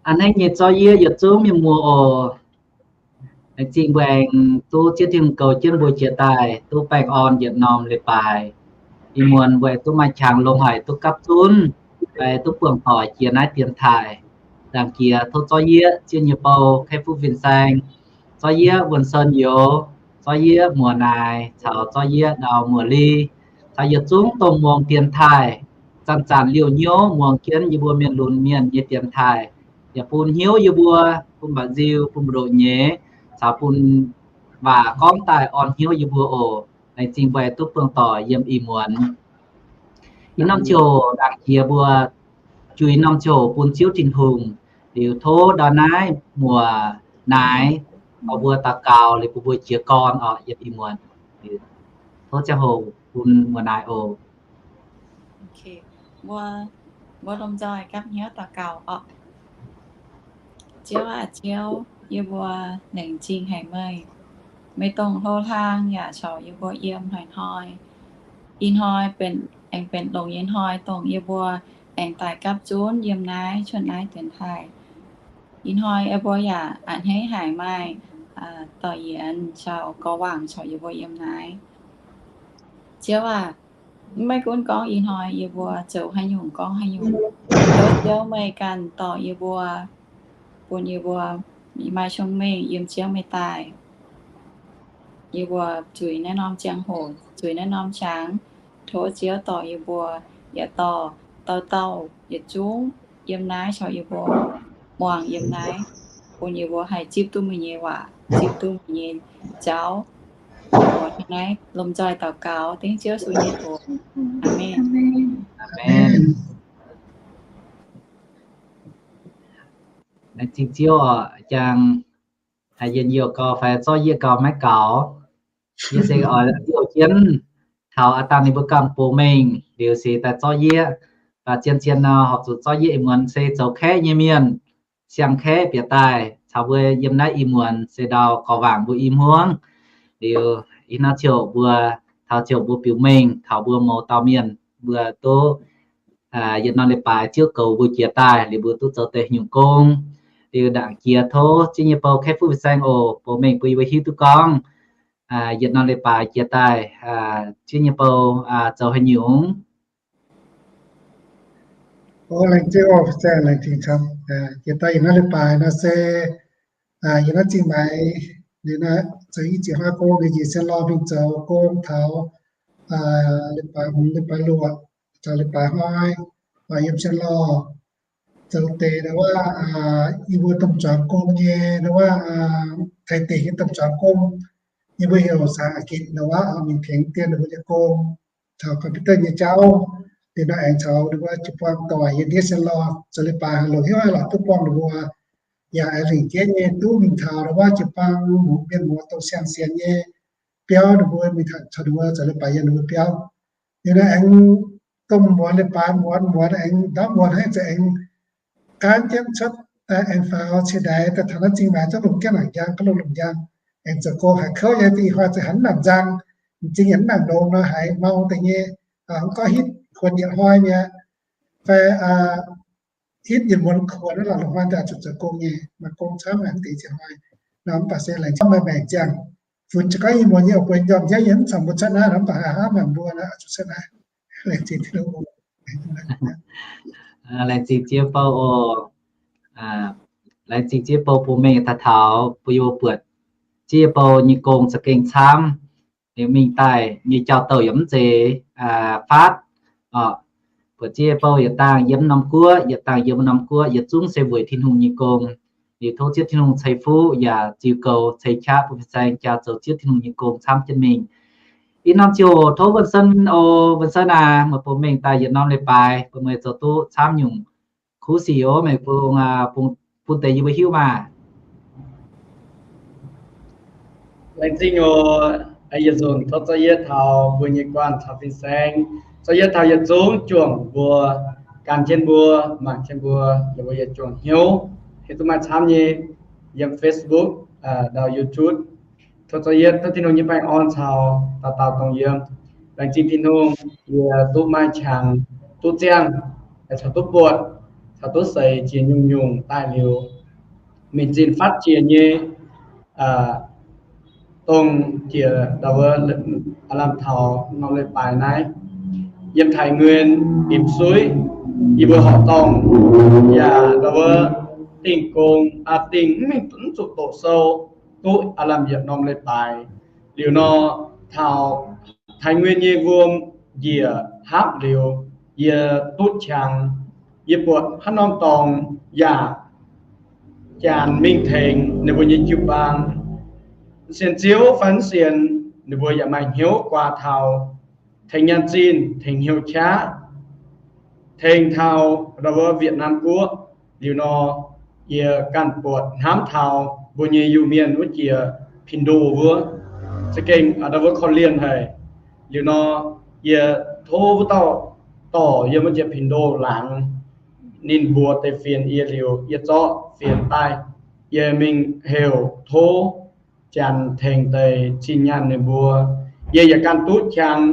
A'hneiv nyei zorqv yieqv yietc zungv mienh muoz oc. Laengz zingh mbuo aengx duqv Ziouv Tin-Hungh goux jienv mbuo jiex daaih duqv baengh orn yietc norm leiz-baaix. Ih muonz mbuo aengx duqv maaih qangx longx haic duqv gapv zunv, fai duqv buangh doic jiex naaiv dienx taaih. Ndaangc jiex tov zorqv yieqv Ziouv nyei bou, Kaeqv Fuqv Fin-Saeng, zorqv yieqv Wuonh Son Youz, zorqv yieqv Muoz Naaic, caux zorqv yieqv Ndau Muoz Li, caux yietc zungv dongh muangx dienx taaih, zanc-zanc liouh hnyouv muangx jienv yie mbuo mienh lunx mienh nyei dienx taaih, yaac bun hnyouv yie mbuo, bun mba'nziu, bun mbu'ndoqc nyeiz, caux bun waac gorngv daaih orn hnyouv yie mbuo oc. Laengz zingh mbuo duqv buangh doic yiem ih muonz. Ih norm ziouc ndaangc jiex mbuo juix norm ziouc bun Ziouv Tin-Hungh. Liuz tov ndau naaiv Muoz Naaic oix mbuo daux gaux liuz bun mbuo jiez gorn oc yiem ih muonz. Tov ziangh hoc bun Muoz Naaic oc. Mbuo, mbuo lomh nzoih gapv hnyouv daux gaux oc. Ziouv aac, Ziouv, yie mbuo laengz zingh haic meih. Meih dongh hlo hlang yaac corc yie mbuo yiem hnoi-hnoi. Ih hnoi benx, aengx benx longx nyei hnoi dongh yie mbuo aengx daaih gapv zunv yiem naaiv cuotv naaiv dienx taaih. Ih hnoi yie mbuo yaac a'hneiv haic maaih doic yienx caux gorx-waangc corc yie mbuo yiem naaiv. Ziouv aac, maiv gunv gorngv ih hnoi yie mbuo zoux haaix nyungc gorngv haaix nyungc, tov Ziouv meih ganh dorh yie mbuo, bun yie mbuo maaih cong-mengh yiem Ziouv meih daaih. Yie mbuo zuiz naaiv norm ziangh hoc, zuiz naaiv norm qangx, tov Ziouv dorh yie mbuo, yaac dorh dauh dauh yietc zungv yiem naaiv caux yie mbuo muangx yiem naaiv, bun yie mbuo haih zipv duqv meih nyei waac, zipv duqv meih nyei jauv. Yie mbuo hnangv naaiv lomh nzoih daux gaux dengv Ziouv Yesu nyei mbuox. Aamen. Aamen. Laengz zingh Ziouv oc. Jangx haaix yienx youh gau fai zorqv yieqv gau maiv gaux. Yie se oix youh jienv taux aa dangh ninh mbuo ganh box mengh liuz se daaih zorqv yieqv. Baac zien-zien nor horpc zuqc zorqv yieqv ih muonz se zoux kaeqv nyei mienh, siang-kaeqv bieqc daaih caux mbuo yiem naaiv ih muonz se ndau gorx-waangc mbuo i hmuangv. Liuz ih hnoi ziouc mbuo taux ziouc mbuo biux mengh taux mbuo mouz dauh mienh mbuo duqv yietc norm leiz-baaix Ziouv goux mbuo jiex daaih liuz mbuo duqv zoux deix nyungc gong. Liuz ndaangc jiex tov Ziouv nyei bou Kaeqv Fuqv Fin-Saeng oc, bouh mengh bun yie mbuo hiuv duqv gorngv yietc norm leiz-baaix jiex daaih Ziouv nyei bou zoux haaix nyungc. Laengz zingh oc, Fin-Saeng, laengz zingh camv. Jiex daaih yietc norm leiz-baaix nor se yie naaiv zingh maaiz liuz nor, zoux i ziex hnoi gong, njiec Sien Lorh mingh zoux gong taux leiz-baaix hmz, leiz-baaix luoqc, zoux leiz-baaix hnoi, yiem Sien Lorh zoux deix ndau wuov, yie mbuo domh zuangx gong nyei ndau wuov, taaix deic nyei domh zuangx gong, yie mbuo heuc ภาษาอังกฤษ ndau wuov, mingh tengx dien ninh mbuo nyei gong, taux computer nyei jauv. Liuz nor aengx caux ninh mbuo jiu-baang doic yiem ndiev Sien Lorh zoux leiz-baaix, longc hnyouv haaix lorqc duqv buangh ninh mbuo. Yaac aengx lingc jeiv nyei duqv mingh taux ndau wuov jiu-baang mienh muoz dongh siang sienx nyei biauv, ninh mbuo mingh caux ninh mbuo zoux leiz-baaix yiem ninh mbuo biauv. Liuz nor aengx domh muonz leiz-baaix muonz muonz aengx ndaauv muonz haiz za'aengx gaanv jienv cuotv daaih aengx faaux cie ndaix daaih taux naaiv zingh maaiz zungv longc jienv naaic njang, ga'longh longc njang, aengx zoux gong haiz kouv nyei, da'nyeic hnoi za'gengh mv nangc nzang, m'zing yaac mv nangc longx nor haiz mau deix nyei, mv gorngv hitv kuonx yietc hnoi mi'aqv, fai hitv yietc muonz kuonx naaiv lorqc, longc hnoi daaih zuqc zoux gong nyei, maaih gong camv haic mv deix ziex hnoi. Nor mv baac se laengz zingh maaih maengc ziangh, funx za'gengh yie muonz nyei oc, bueix njormh njiec yie mv caux mbuo cuotv naaiv nor, mv baac haaix hnangv maengc mbuo naaiv zuqc cuotv naaiv. Laengz zingh Tin-Hungh oc. Laengz zingh Ziouv Bou oc. Laengz zingh Ziouv Bou bun mengh daaih taux bun yie mbuo buatc Ziouv Bou nyei gong za'gengh camv. Liuz mingh daaih nyei jauv-douh yaac mv zeiz faatv oc. Buatc Ziouv Bou yietc dangh yiem norm guoqv, yietc dangh yiem norm guoqv, yietc zungv se weic Tin-Hungh nyei gong. Liuz tov Ziouv Tin-Hungh ceix fuqv yaac ziux goux ceix qaqv bun fin-saeng jaa zoux Ziouv Tin-Hungh nyei gong camv jienv mingh. Ih norm ziouc tov Wuonh Sen oc, Wuonh Sen aac, meih bun mengh daaih yietc norm leiz-baaix bun meih zoux duqv camv nyungc kuv sic oc. Meih bun, bun deix yie mbuo hiuv maah. Laengz zingh oc. Yietc zungv tov zorqv yieqv taux mbuo nyei guanh caux fin-saeng, zorqv yieqv taux yietc zungv juangc mbuo, gan jienv mbuo, mangc jienv mbuo, laaix mbuo yietc juangc hnyouv, hiuv duqv maaih camv nyei yiem Facebook, ndau YouTube. Tov zorqv yieqv, tov Tin-Hungh nyei baengh orn caux dauh dauh dongh yiem. Laengz zingh Tin-Hungh, yie duqv maaih qangx duqv ziangh, caux duqv buatc taux duqv seix jiex nyungc-nyungc daaih liuz, mingh zinh fatv jiex nyei, dongh jiex ndau wuov lamh taux norm leiz-baaix naaiv, yiem Thái Nguyên, Bím Suối, yie mbuo horqc dorngh yaac ndau wuov dingh gong, dingh mv mingh mv zuqc doqc sou, duqv aav lamh yietc norm leiz-baaix. Liuz nor, taux Thái Nguyên nyei wuom njiec hapv liuz, yie duqv qangx. Yie buatc haaix norm dorngx yaac janx mingh tengx ninh mbuo nyei jiu-baang. Sienx Ziouv fai mv sienx, ninh mbuo yaac maaih hnyouv guaax taux, tengx nyaanh zinh, tengx hnyouv qaqv, tengx taux ndau wuov Việt Nam guoqv. Liuz nor, yie ganh buatc hnamv taux mbuo nyei Iu-Mienh wuov jiex Pin-Doh wuov, za'gengh ndau wuov korv-lienh haic. Liuz nor, yie tov wuov dauh dorc yiem wuov jiex Pin-Doh laangz, ninh mbuox deix fienx yie liuz, yie zorqv fienx daaih, yie mingh heuc tov janx tengx deix zinh nyaanh ninh mbuo. Yie yaac ganh duqv qangx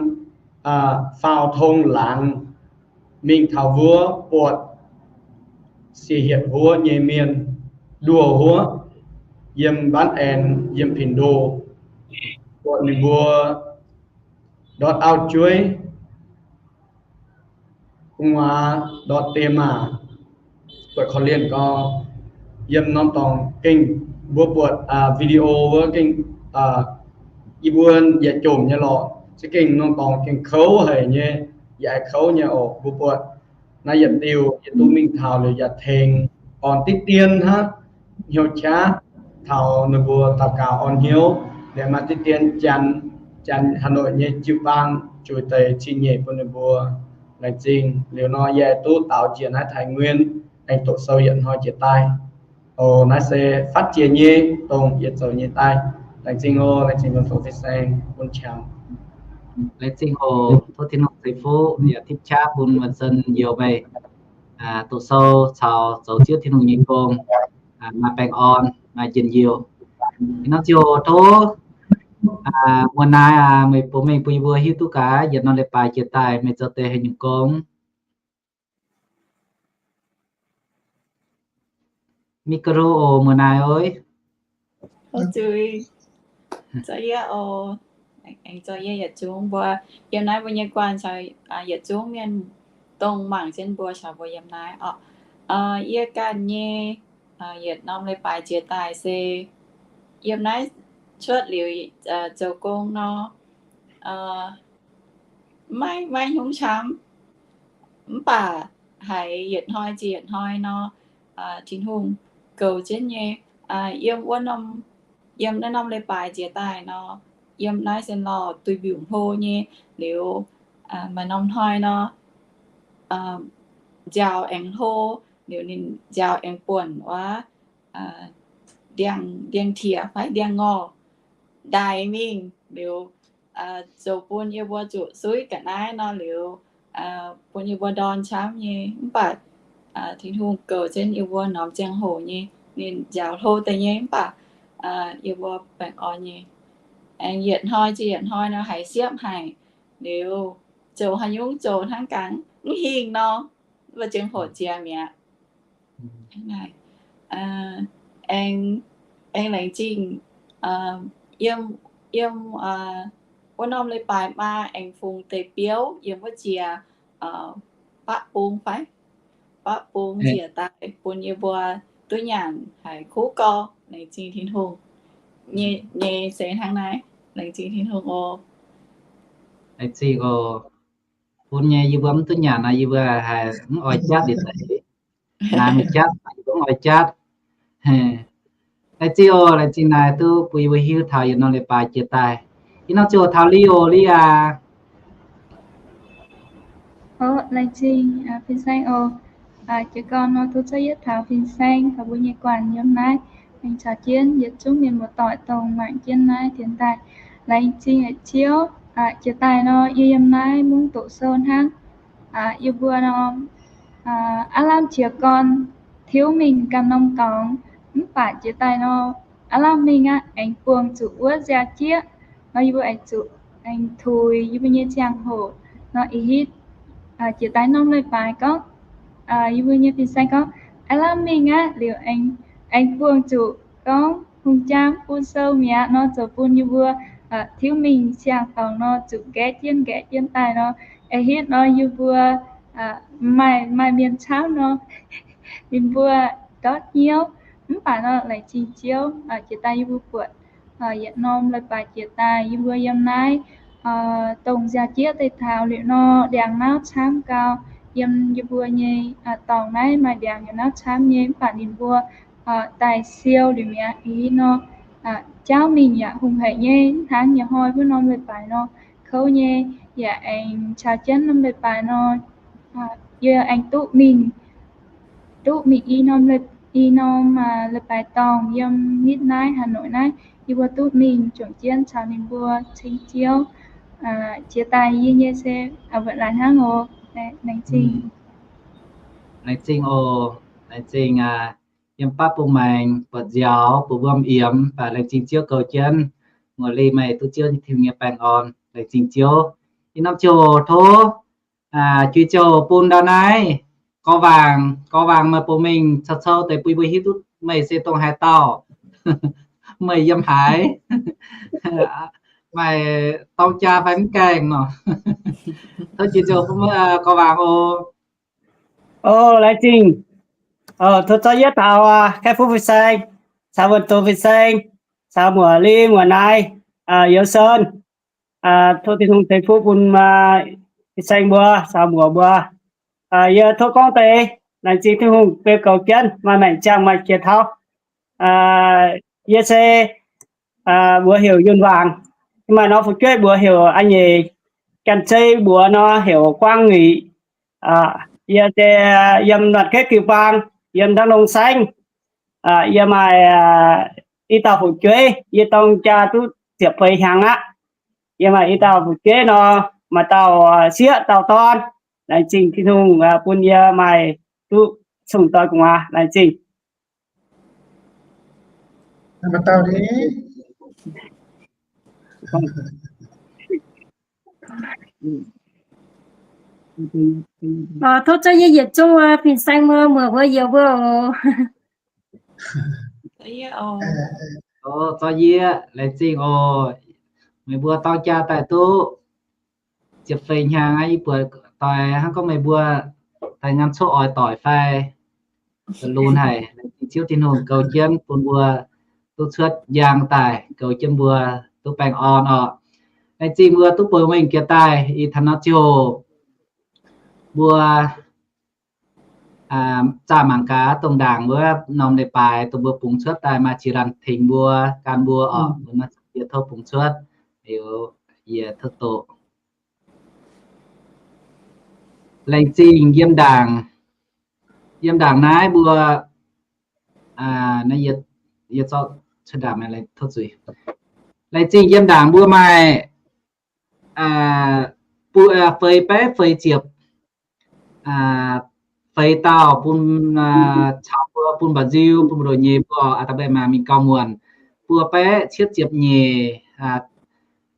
faaux tong laangz mingh taux wuov buatc siec hietc huov nyei mienh nduoh huov yiem Bản Án, yiem Pin-Doh, buatc ninh mbuo ndortv auv-jueiv, gu'nguaaz ndortv die maac, buatc korv-lienh gau. Yiem norm dorngx gengh mbuo buatc video wuov gengh, yie mbuo yietc jomc nyei lorqc, za'gengh norm dorngx gengh kouv haic nyei, yaac kouv nyei oc. Mbuo buatc naaiv yietc diuh yie duqv mingh taux liuz yaac tengx orn diqv dien hnangv, hnyouv qaqv taux ninh mbuo daux gaux orn hnyouv, liuz maaih diqv dien janx, janx Hà Nội nyei jiu-baang zueiz deix zingh nyeic bun ninh mbuo. Laengz zingh. Liuz nor yie duqv daaux njiec naaiv Thái Nguyên aengx doqc sou yietc hnoi jiex daaih. O, naaiv se fatv jiex nyei dongh yie zoux nyei daaih. Laengz zingh oc. Laengz zingh bun Fin-Saeng bun qangx. Laengz zingh oc. Tov Tin-Hungh ceix fuqv yaac tipv qaqv bun Wan Sen Youz meih doqc sou caux zoux Ziouv Tin-Hungh nyei gong, maaih baengh orn, maaih njien-youh. Ih hnoi ziouc tov muoz-naaiv aac, meih bun mengh bun yie mbuo hiuv duqv gaax yietc norm leiz-baaix jiex daaih meih zoux deix haaix nyungc gong. Micro oc, muoz-naaiv oix. Zuiz, zorqv yie oc. Aengx zorqv yie yietc zungv mbuo yiem naaiv mbuo nyei guanh caux yietc zungv mienh dongh mangc jienv mbuo caux mbuo yiem naaiv oc. Yie ganh nyei yietc norm leiz-baaix jiex daaih se yiem naaiv cuotv liuz zoux gong nor, maiv, maiv hnyungv camv. Mv baac haiz yietc hnoi jiex yietc hnoi nor, Tin-Hungh goux jienv nyei. Yiem wuov norm, yiem naaiv norm leiz-baaix jiex daaih nor, yiem naaiv se lorh duih mbiungc hlo nyei liuz, maaih norm hnoi nor, nziaaux aengx hlo, liuz ninh nziaaux aengx buonc wuov ndiangx, ndiangx tiex fai ndiangx ngorh ndaix mingh liuz, zoux bun yie mbuo zuqc suiv ga'naaiv nor liuz, bun yie mbuo ndorn camv nyei. Mv baac Tin-Hungh goux jienv yie mbuo norm ziangh hoc nyei, ninh nziaaux hlo deix nyei mv baac yie mbuo baengh orn nyei. Aengx yietc hnoi jiex yietc hnoi nor haiz siepv haic liuz, zoux haaix nyungc zoux hnangv gaax mv hingh nor, mbuo ziangh hoc jiex mi'aqv. Aengx, aengx laengz zingh yiem, yiem wuov norm leiz-baaix maa aengx fungx deix biouv yiem wuov jiex baqv bung fai, baqv bung njiec daaih bun yie mbuo duqv nyanc haiz kuv gorx. Laengz zingh Tin-Hungh nyei, nyei se hnangv naaiv. Laengz zingh Tin-Hungh oc. Laengz zingh oc. Bun nyei yie mbuo mv duqv nyanc nor, yie mbuo haiz mv oix jatv liuz deix. Naaiv mv jatv, yie mbuo mv oix jatv. Laengz zingh oc, laengz zingh naaiv duqv bun yie mbuo hiuv taux yietc norm leiz-baaix jiex daaih. Ih norm ziouc taux Li oc, Li aac. Oc, laengz zingh Fin-Saeng oc. Jiez gorn nor tov zorqv yietv taux Fin-Saeng caux mbuo nyei guanh yiem naaiv, aengx caux jienv yietc zungv mienh muoz-doic dongh mangc jienv naaiv dienx daaih. Laengz zingh Ziouv. Jiex daaih nor yie yiem naaiv mungv doqc sou hnangv. Yie mbuo nor aav lamh jiez gorn tiuv mingh ganh norm dorngx, mv baac jiex daaih nor aav lamh mingh aqv, aengx buangh zuqc wuov nziaaux-jieqv nor, yie mbuo aengx zuqc aengx tuix yie mbuo nyei ziangh hoc nor, ih hitv jiex daaih norm leiz-baaix gorngv Yie mbuo nyei fin-saeng gorngv, Aav lamh mingh aqv. Liuz aengx buangh zuqc gorngv hungh jaa bun sou mi'aqv nor, zoux bun yie mbuo tiuv mingh siang dorngx nor, zuqc nqaeqv jienv nqaeqv jienv daaih nor, eix hitv nor yie mbuo maaih maaih mienh camv nor, ninh mbuo ndortv hnyouv. Mv baac nor, laengz zingh Ziouv, jiex daaih yie mbuo buatc yietc norm leiz-baaix jiex daaih, yie mbuo yiem naaiv dongh nziaaux-jieqv deix taux liuz nor, ndiangx nauv camv gau. Yiem yie mbuo nyei dorngx naaiv maaih ndiangx yaac nauv camv nyei, mv baac ninh mbuo daaih siou liuz mi'aqv. Ih nor, jauv mingh yaac hungh haic nyei. Mv hnangv nyei hnoi wuov norm leiz-baaix nor, kouv nyei, yaac aengx caux jienv norm leiz-baaix nor, yie aengx duqv mingh, duqv mingh i norm, i norm leiz-baaix dorngh yiem nitv naaiv Hà Nội naaiv, yie mbuo duqv mingh juangc jienv caux ninh mbuo ceng Ziouv. Jiex daaih yie nyei se mbuoqc laaix hnangv oc. Laengz zingh. Laengz zingh oc. Laengz zingh yiem baav bung maengx buatc nziaaux buatc wuom yiemx, mv baac laengz zingh Ziouv goux jienv. Muoz-Lee meih duqv Ziouv Tin-Hungh nyei baengh orn. Laengz zingh Ziouv. Ih norm ziouc tov juiz ziouc bun ndau naaiv gorx waangc, gorx waangc meih bungx mingh cou cou deix bun yie mbuo hiuv duqv meih se dongh haaix dauh. Meih yiem haaix, maaih dorng jaa fai mv gaengh nor. Tov juiz ziouc bun gorx waangc oc. O, laengz zingh. Tov zorqv yie taux Kai Fu fin-saeng, caux Wuonh Doz fin-saeng, caux Muoz-Lee, Muoz-Naaiv, Youz Sen. Tov Tin-Hungh ceix fuqv bun fin-saeng mbuo caux muoz mbuo. Yie tov gorngv deix, laengz zingh Tin-Hungh beu goux jienv maaih maengc ziangh maaih qiex taux. Yie se mbuox heuc Yunh Waangc. Maaih norm fu'jueiv mbuox heuc A'nyeic, Janx-Zei mbuox nor heuc Guang Ngic. Yie se yiem Luatc Ketv Jiu-Baang, yiem Ndangv Nong Saengv. Yie maaih i dauh fu'jueiv, yie dorng jaa duqv ziepc feix hnyangx aqv. Yie maaih i dauh fu'jueiv nor, maaih dauh sieqv dauh dorn. Laengz zingh Tin-Hungh bun yie maaih duqv cong-doix gu'nguaaz. Laengz zingh. Tov zorqv yie yietc zungv fin-saeng mbuo, muoz mbuo, youz mbuo oc. Zorqv yie, laengz zingh oc. Meih mbuo dorng jaa daaih duqv ziepc feix hnyangx aqv. Yie buatc doix hnangv gorngv meih mbuo daaih ngam cuotv oix doic fai lunx haic. Laengz zingh Ziouv Tin-Hungh goux jienv bun mbuo duqv cuotv njang daaih, goux jienv mbuo duqv baengh orn oc. Laengz zingh mbuo duqv bungx mingh jiex daaih. Ih hnoi nor ziouc mbuo zaah mangc gaax dongh ndaangc wuov norm leiz-baaix dongh mbuo bungx cuotv daaih maaih ziex laanh tengx mbuo, gan mbuo oc. Mbuo nor yie tov bungx cuotv, liuz yie tov doqc. Laengz zingh yiem ndaangc, yiem ndaangc naaiv mbuo, naaiv yie zorqv cuotv ndaangc tov zuiz. Laengz zingh yiem ndaangc mbuo maaih feix baeqv feix ziepc feix dauh bun, caux mbuo bun mba'nziu, bun mbu'ndongx nyei mbuo, aa, da'beiv maaih mingh gauh muonc, buo baeqv cietv ziepc nyeic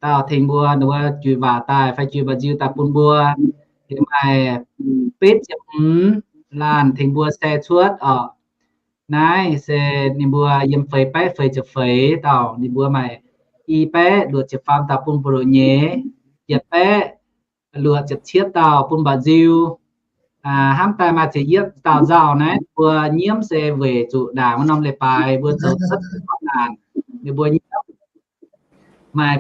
dauh tengx mbuo, ninh mbuo juix waac daaih fai juix mba'nziu daaih bun mbuo. Liuz maaih betv ziepc hmz laanh tengx mbuo se cuotv oc. Naaiv se ninh mbuo yiem feix baeqv feix ziepc feix dauh, ninh mbuo maaih i baeqv luoqc ziepc faam dauh bun mbu'ndongx nyei, yietc baeqv luoqc ziepc cietv dauh bun mba'nziu. Hnamv daaih maaih ziepc yietv dauh nzauh naaiv, mbuo nyiemv se weic zuqc ndaangc wuov norm leiz-baaix mbuo zoux cuotv gorngv naanc, ninh mbuo nyiemv. Maaih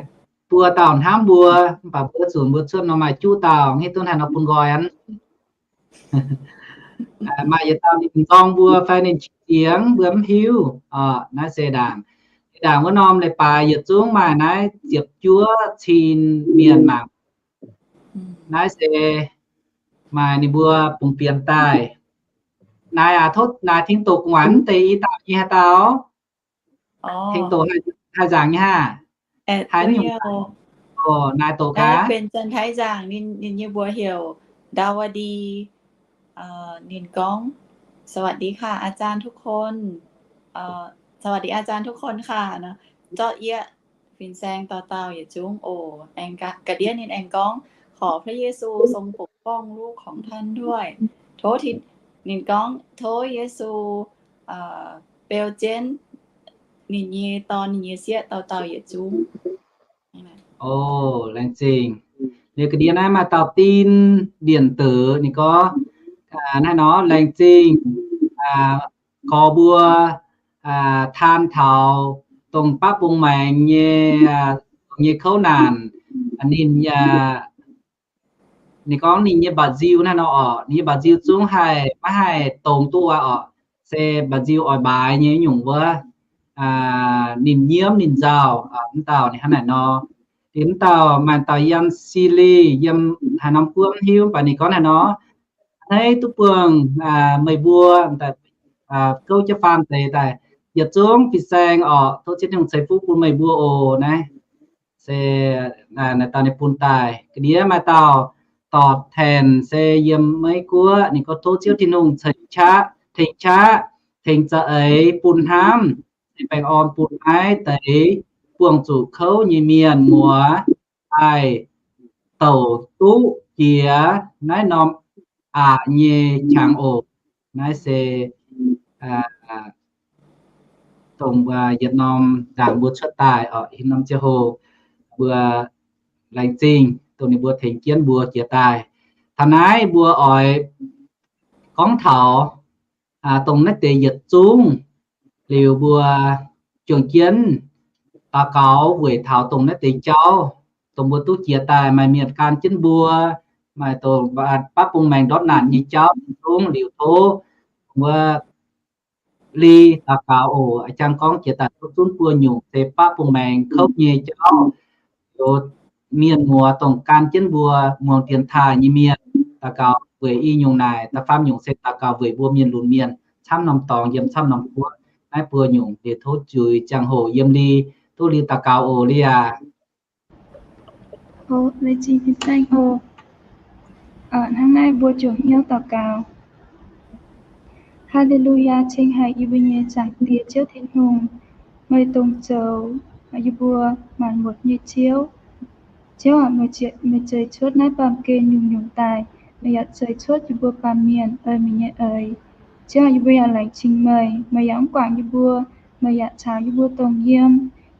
buo dauh hnamv mbuo, mv baac mbuo zunc mbuo cuotv nor maaih juqv dauh, hitv duqv haaix nor bun nqoi aqv. Maaih yietc dauh ninh nzorng mbuo fai ninh qiex ziangx mbuo mv hiuv. Naaiv se ndaangc, ndaangc wuov norm leiz-baaix yietc zungv maaih naaiv ziepc juov cin mienh mangc. Naaiv se maaih ninh mbuo bungx bienx daaih. Naaiv aac, tov naaic tengx doqc gu'nguaaic mv deix i dauh nyei haaix dauh? Tengx doqc haih nzaangc nyei haa? Haih nyungc? Naaiv doqc gaax. Benx Janx-Taiv nzaangc, ninh nyei mbuox heuc Ndau Wa Di. Ninh gorngv, สวัสดีค่ะอาจารย์ทุกคน สวัสดีอาจารย์ทุกคน ค่ะ zorqv yie fin-saeng dauh dauh yietc zungv oc. Aengx ga'ndiev ninh aengx gorngv, ขอพระเยซูทรงปกป้องลูกของท่านด้วย Tov Tin ninh gorngv tov Yesu beu jienv ninh nyei dorn, ninh nyei sieqv dauh dauh yietc zungv. O, laengz zingh. Liuz ga'ndiev naaiv maaih dauh tin điện tử ninh gorngv, naaiv nor, laengz zingh gorx mbuo taan taux dongh baqv bung maengx nyei, dongh nyei kouv naanc. Ninh, ninh gorngv ninh nyei mba'nziu naaiv nor orqc, ninh nyei mba'nziu zungv haih maiv haih dongz duqv wuov orqc, se mba'nziu oix mbaaix nyei nyungc wuov. Ninh nyiemv ninh nzauh, mv dauh ninh hnangv naaic nor. Liuz mv dauh maaih dauh yiem Sili, yiem haaix norm guoqv mv hiuv, mv baac ninh gorngv naaiv nor, hneiv duqv buangh meih mbuo gouv jienv faam deix daaih yietc zungv fin-saeng orqc, tov Ziouv Tin-Hungh ceix fuqv bun meih mbuo oc. Naaiv se naaiv dauh ninh bun daaih. Ga'ndiev maaih dauh dorc Thenx se yiem Meiv Guoqv, ninh gorngv tov Ziouv Tin-Hungh ceix qaqv, tengx qaqv, tengx za'eix bun hnamv, se baengh orn bun maiv deix buangh zuqc kouv nyei mienh muoz daaih douc duqv jiex naaiv norm aqc nyei qangx oc. Naaiv se dongh yietc norm ndaangc mbuo cuotv daaih oc, yietc norm ziangh hoc mbuo laengz zingh dongh ninh mbuo tengx jienv mbuo jiex daaih. Taux naaiv mbuo oix gorngv taux dongh naaiv deix yietc zungv liuz mbuo juangc jienv daux gaux weic taux dongh naaiv deix jauv, dongh mbuo duqv jiex daaih maaih mienh gan jienv mbuo, maaih dongh baav bung maengx ndortv naanc nyei jauv yietc zungv liuz tov mbuo li daux gaux oc. A'jang gorngv jiex daaih tov zunv buo nyungc se baav bung maengx kouv nyei jauv, liuz mienh muoz dongh gan jienv mbuo muangx dienx taaih nyei mienh daux gaux weic i nyungc naaic, da'faam nyungc se daux gaux weic mbuo mienh lunx mienh camv norm dorngx yiem camv norm guoqv. Naaiv buo nyungc liuz tov zuiz ziangh hoc yiem li, tov li daux gaux oc, li aac. Hnangv naaiv mbuo ziouc hnyouv daux gaux. Haa^le^lu^yaa, ceng haic yie mbuo nyei Zaangc Diex Ziouv Tin-Hungh, meih dongh zoux yie mbuo maanc muotc nyei Ziouv. Ziouv aac, meih zeix cuotv naaiv baamh gen nyungc-nyungc daaih, meih yaac zeix cuotv yie mbuo baamh mienh ei meih nyei eix. Ziouv aac, yie mbuo yaac laengz zingh meih, meih yaac mv guangc yie mbuo, meih yaac caux yie mbuo dongh yiem.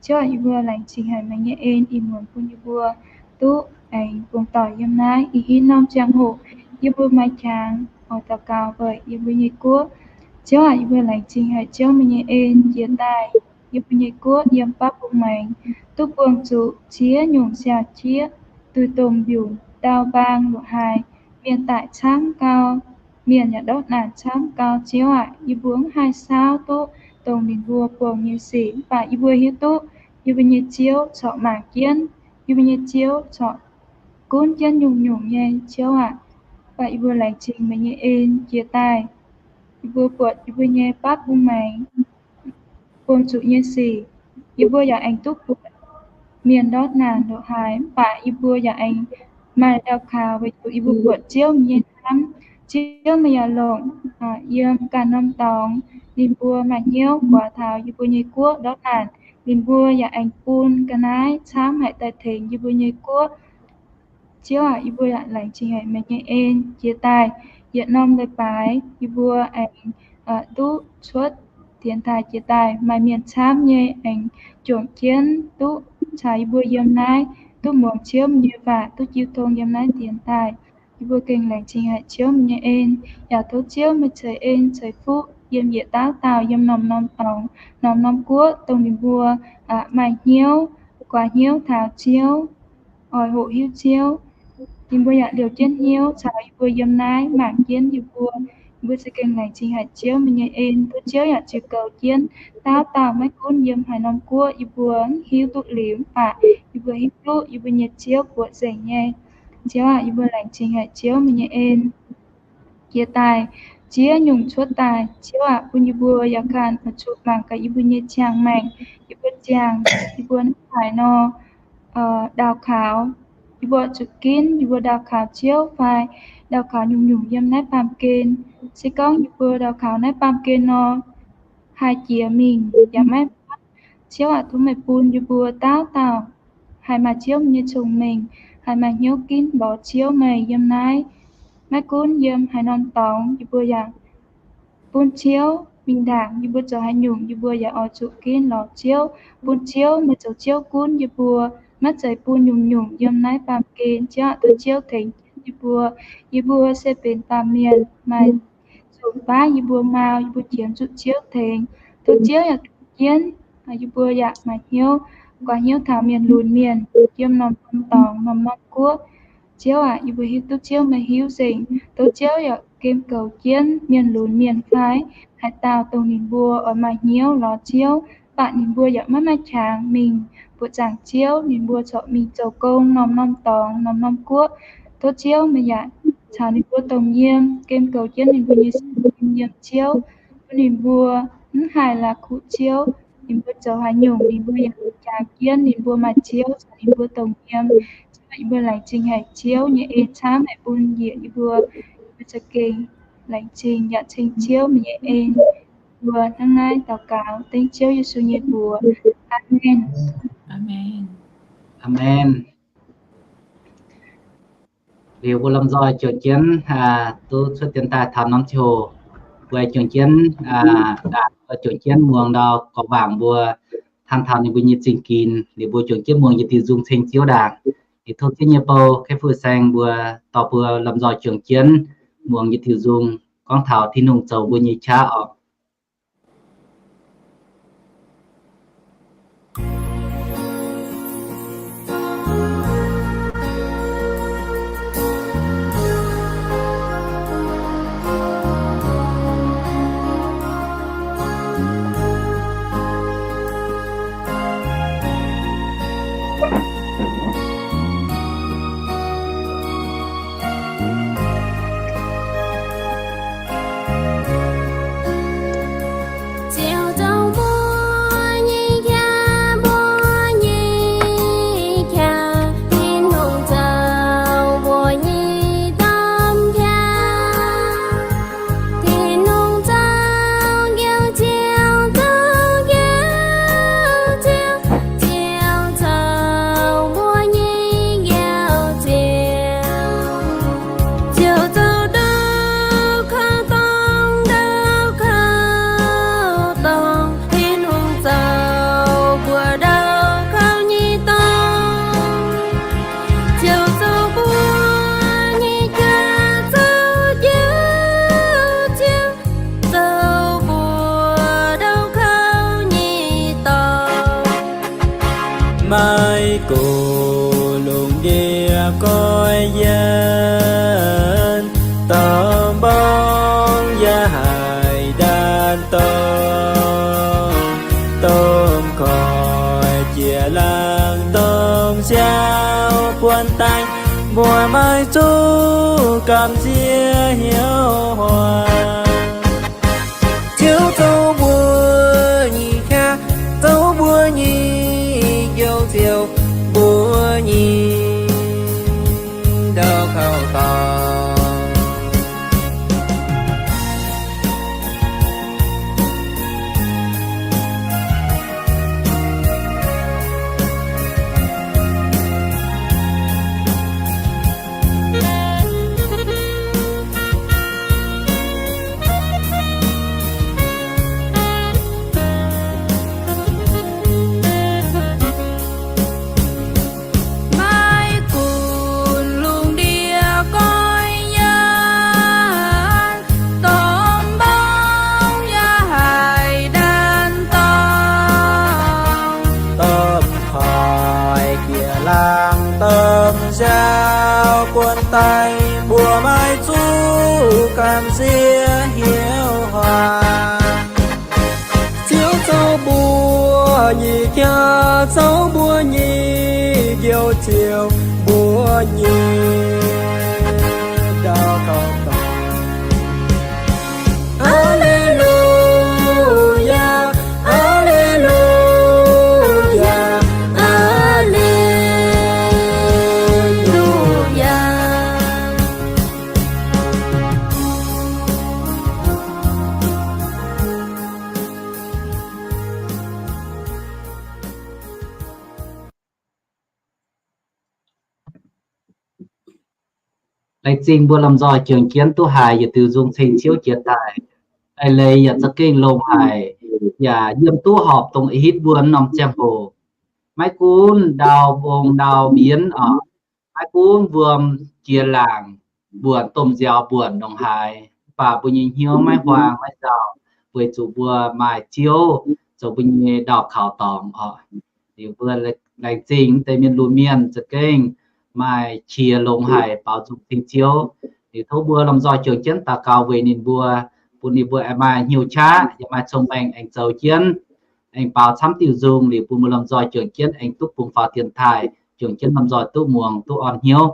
Ziouv aac, yie mbuo laengz zingh haic meih nyei en ih muonz bun yie mbuo duqv aengx bungx doic yiem naaiv ih hitv norm ziangh hoc. Yie mbuo maaih qangx oix daux gaux weic yie mbuo nyei guoqv. Ziouv aac, yie mbuo laengz zingh haic Ziouv meih nyei en jiex daaih yie mbuo nyei guoqv yiem baav bung maengx, duqv buangh zuqc ziex nyungc siau-jieqv, duih domh mbiungc ndau mbaang loc haaix, mienh daic camv gau, mienh yaac ndortv naanc camv gau. Ziouv aac, yie mbuo mv haih saauv duqv dongh ninh mbuo buangh nyei sic, mv baac yie mbuo hiuv duqv yie mbuo nyei Ziouv corc mangc jienv, yie mbuo nyei Ziouv corc gunv jienv nyungc-nyungc nyei, Ziouv aac. Mv baac yie mbuo laengz zingh meih nyei en jiex daaih, yie mbuo buatc yie mbuo nyei baav bung maengx buangh zuqc nyei sic, yie mbuo yaac aengx duqv buatc mienh ndortv naanc loc haaix, mv baac yie mbuo yaac aengx maaih ndau kaux weic zuqc yie mbuo buatc Ziouv nyei hnamv. Ziouv meih yaac longc yiem ganh norm dorngx ninh mbuo maaih hnyouv buatc taux yie mbuo nyei guoqv ndortv naanc, ninh mbuo yaac aengx bun ga'naaiv camv haic daaih tengx yie mbuo nyei guoqv. Ziouv aac, yie mbuo yaac laengz zingh haic meih nyei en jiex daaih yietc norm leiz-baaix yie mbuo aengx duqv cuotv dienx taaih jiex daaih, maaih mienh camv nyei aengx juangc jienv duqv caux yie mbuo yiem naaiv, duqv muangx Ziouv meih nyei waac, duqv jiu tong yiem naaiv dienx taaih. Yie mbuo gengh laengz zingh haic Ziouv meih nyei en, yaac tov Ziouv meih ceix en ceix fuqv yiem yietc dauh dauh yiem norm-norm dorngx, norm-norm guoqv, dongh ninh mbuo maaih hnyouv guaax hnyouv taux Ziouv, oix hoqc hiuv Ziouv. Ninh mbuo yaac liouh jienv hnyouv caux yie mbuo yiem naaiv mangc jienv yie mbuo. Yie mbuo za'gengh laengz zingh haic Ziouv meih nyei en, tov Ziouv yaac ziux goux jienv dauh dauh, maiv gunv yiem haaix norm guoqv yie mbuo mv hiuv duqv liuz, mv baac yie mbuo hiuv duqv yie mbuo nyei Ziouv buoqc nzengc nyei. Ziouv aac, yie mbuo laengz zingh haic Ziouv meih nyei en. Jiex daaih ziex nyungc cuotv daaih, Ziouv aac, bun yie mbuo yaac ganh oix zuqc mangc gaax yie mbuo nyei ziangh maengc, yie mbuo ziangh, yie mbuo naaiv haaix nor ndau kaux, yie mbuo zuqc ginv yie mbuo ndau kaux Ziouv fai ndau kaux nyungc-nyungc yiem naaiv baamh gen. Se gorngv yie mbuo ndau kaux naaiv baamh gen nor, haih jiex mingh yaac maiv, Ziouv aac, tov meih bun yie mbuo dauh dauh haih maaih Ziouv nyei cong-mengh, haih maaih hnyouv ginv mborqv Ziouv meih yiem naaiv. Maiv gunv yiem haaix norm dorngx, yie mbuo yaac bun Ziouv mingh ndaangc yie mbuo zoux haaix nyungc, yie mbuo yaac oix zuqc ginv lorz Ziouv, bun Ziouv, meih zoux Ziouv gunv yie mbuo, maiv zeiz bun nyungc-nyungc yiem naaiv baamh gen. Ziouv aah, tov Ziouv tengx jienv yie mbuo. Yie mbuo se benx baamh mienh, maaih nzunc baav yie mbuo mau, yie mbuo qiemx zuqc Ziouv tengx. Tov Ziouv yaac tengx jienv yie mbuo yaac maaih hnyouv, guaax hnyouv taux mienh lunx mienh yiem norm-norm dorngx, norm-norm guoqv. Ziouv aac, yie mbuo hiuv duqv Ziouv meih hiuv nzengc. Tov Ziouv yaac gemh goux jienv mienh lunx mienh fai haaix dauh dongh ninh mbuo oix maaih hnyouv lorz Ziouv, mv baac ninh mbuo yaac maiv maaih qangx mingh buoqc zaangc Ziouv, ninh mbuo corc mingh zoux gong norm-norm dorngx, norm-norm guoqv. Tov Ziouv meih yaac caux ninh mbuo dongh yiem, gemh goux jienv ninh mbuo nyei sin yiem Ziouv, bun ninh mbuo mv haih la'kuqv Ziouv. Ninh mbuo zoux haaix nyungc ninh mbuo yaac jangx jienv ninh mbuo maaih Ziouv caux ninh mbuo dongh yiem. Ziouv, yie mbuo laengz zingh haic Ziouv nyei en camv haic bun njiec yie mbuo, yie mbuo za'gengh laengz zingh yaac ceng Ziouv meih nyei en. Mbuo hnangv naaiv daux gaux dengv Ziouv Yesu nyei mbuox. Aamen. Aamen. Liuz mbuo lomh nzoih juangc jienv duqv cuotv dienx daaih taux norm ziangh hoc, mbuo juangc jienv, juangc jienv muangx ndau gorngv waac mbuo taan taux ninh mbuo nyei zingh ginx. Liuz mbuo juangc jienv muangx yietc diuh nzung ceng Ziouv ndaangc. Liuz tov Ziouv nyei bou, Kei Fu Saeng mbuo dorh mbuo lomh nzoih juangc jienv muangx yietc diuh nzung gorngv taux Tin-Hungh zoux mbuo nyei qaqv oc. Ziouv zoux mbuo nyei qaqv, mbuo nyei qaqv. Tin-Hungh zoux mbuo nyei domh qaqv. Tin-Hungh zoux njoux Ziouv, zoux njoux Ziouv. Ziouv zoux mbuo nyei njoux Ziouv. Ziouv zoux ndau kouv dorngx, ndau kouv dorngx. Tin-Hungh zoux mbuo ndau kouv nyei dorngx. Ziouv zoux mbuo nyei qaqv, zoux njoux Ziouv, zoux mbuo ndau kouv nyei dorngx. Maiv gunv lungh ndiev goiv yienv, domh mborngz yaac haih ndaatv dorngx, domh koiv jiex laangz domh siaauc buonv daaih, mbuo maiv zuqc gamh nziex hnyouv huaang. Ziouv zoux mbuo nyei qaqv, zoux mbuo nyei njoux Ziouv, mbuo nyei ndau kouv dorngx. Maiv gunv lungh ndiev goiv yienv, domh mborngz yaac haih ndaatv dorngx, domh koiv jiex laangz domh siaauc buonv daaih, mbuo maiv zuqc gamh nziex hnyouv huaang. Ziouv zoux mbuo nyei qaqv, zoux mbuo nyei njoux Ziouv, mbuo nyei ndau kouv dorngx. Aa^le^lu^yaa, aa^le^lu^yaa, aa^le^lu^yaa. Laengz zingh mbuo lomh nzoih juangc jienv duqv haiz yietc diuh nzung ceng Ziouv jiex daaih. Eix leiz yaac za'gengh longx haic, yaac yiem duqv horpc dongh ih hitv mbuo norm ziangh hoc. Maiv gunv ndau mbong ndau mbienv oc, maiv gunv wuom jiex laangc, mbuonc domh nziaaux mbuonc ndongc haaix, mv baac mbuo nyei hnyouv maiv huaang maiv nzauh, weic zuqc mbuo maaih Ziouv zoux mbuo nyei ndau kaux dorngx oc. Liuz mbuo laengz zingh deix mienh lunx mienh za'gengh maaih qiex longx haic baaux nzung cing Ziouv. Liuz tov mbuo lomh nzoih juangc jienv daux gaux weic ninh mbuo, bun ninh mbuo aengx maaih hnyouv qaqv yaac maaih cong-mengh aengx zoux jienv, aengx baaux camv diuh nzung. Liuz bun mbuo lomh nzoih juangc jienv aengx duqv bungx faaux dienx taaih, juangc jienv lomh nzoih duqv muangx duqv orn hnyouv.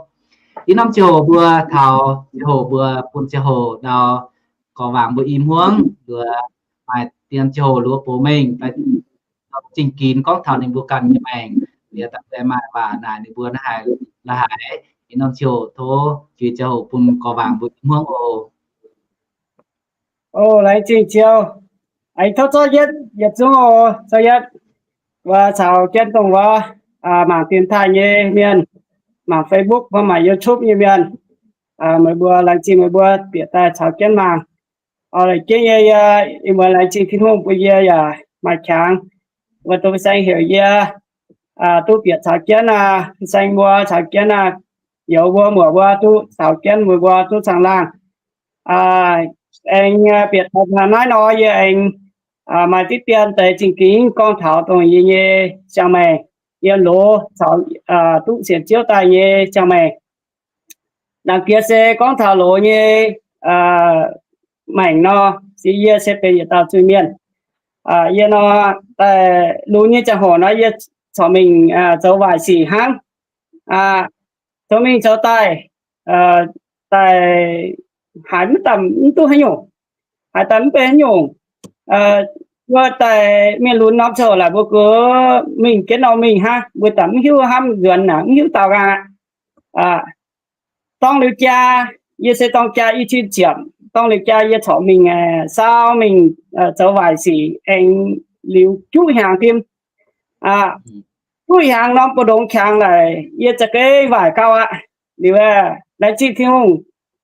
Ih norm ziangh hoc mbuo taux ziangh hoc mbuo bun ziangh hoc ndau gorx waangc mbuo i hmuangv, luoqc maaih dien ziangh hoc luoqc bouc mengh, zingh ginx gorngv taux ninh mbuo ganh nyei maengc. Liuz daaih maaih waac naaic ninh mbuo naaiv haic la'haic. Ih norm ziangh hoc tov jiex ziangh hoc bun gorx waangc mbuo i hmuangv oc. O, laengz zingh Ziouv. Aengx tov zorqv yietv yietc zungv oc, zorqv yietv. Wuov caux jienv dongh wuov mangc dienx taaih nyei mienh, mangc Facebook fai mangc YouTube nyei mienh, meih mbuo laengz zingh meih mbuo bieqc daaih caux jienv mangc. Laengz zingh yie, yie, ih muonz laengz zingh Tin-Hungh bun yie yaac maaih qangx, wuov dongh fin-saeng heuc yie duqv bieqc caux jienv aa, fin-saeng mbuo caux jienv aa, youz mbuo muoc mbuo duqv caux jienv, mbuo mbuo duqv caangh laangh. Aengx bieqc taux naaiv nor yie aengx maaih diqv dien deix zingh ginx gorngv taux dongh yie nyei ziangh maengc, yiem loz caux duqv sienx Ziouv daaih nyei ziangh maengc. Laangz jiex se gorngv taux loz nyei maengc nor, se yie se benx yietc dauh zuiz-mienh. Yie nor, daaih lunx nyei ziangh hoc nor yie corc mingh zoux waaic sic hnangv. Zoux mingh zoux daaih, daaih haiz mv daaih mv duqv haaix nyungc, haiz daaih mv benx haaix nyungc. Mbuo daaih mienh lunx norm ziangh hoc laaix mbuo gox mingh jienv norm mingh hnangv, mbuo daaih mv hiuv hnamv nzuonx aqv, mv hiuv daaux nqaang aqv. Dorng liuz jaa, yie se dorng jaa i cin ziepc, dorng liuz jaa yie corc mingh saau mingh zoux waaic sic aengx liuz juqv hnyangx fim. Juqv hnyangx norm mbu'ndongx qangx laaix yie za'gengh waaic gauh aqv. Liuz laengz zingh Tin-Hungh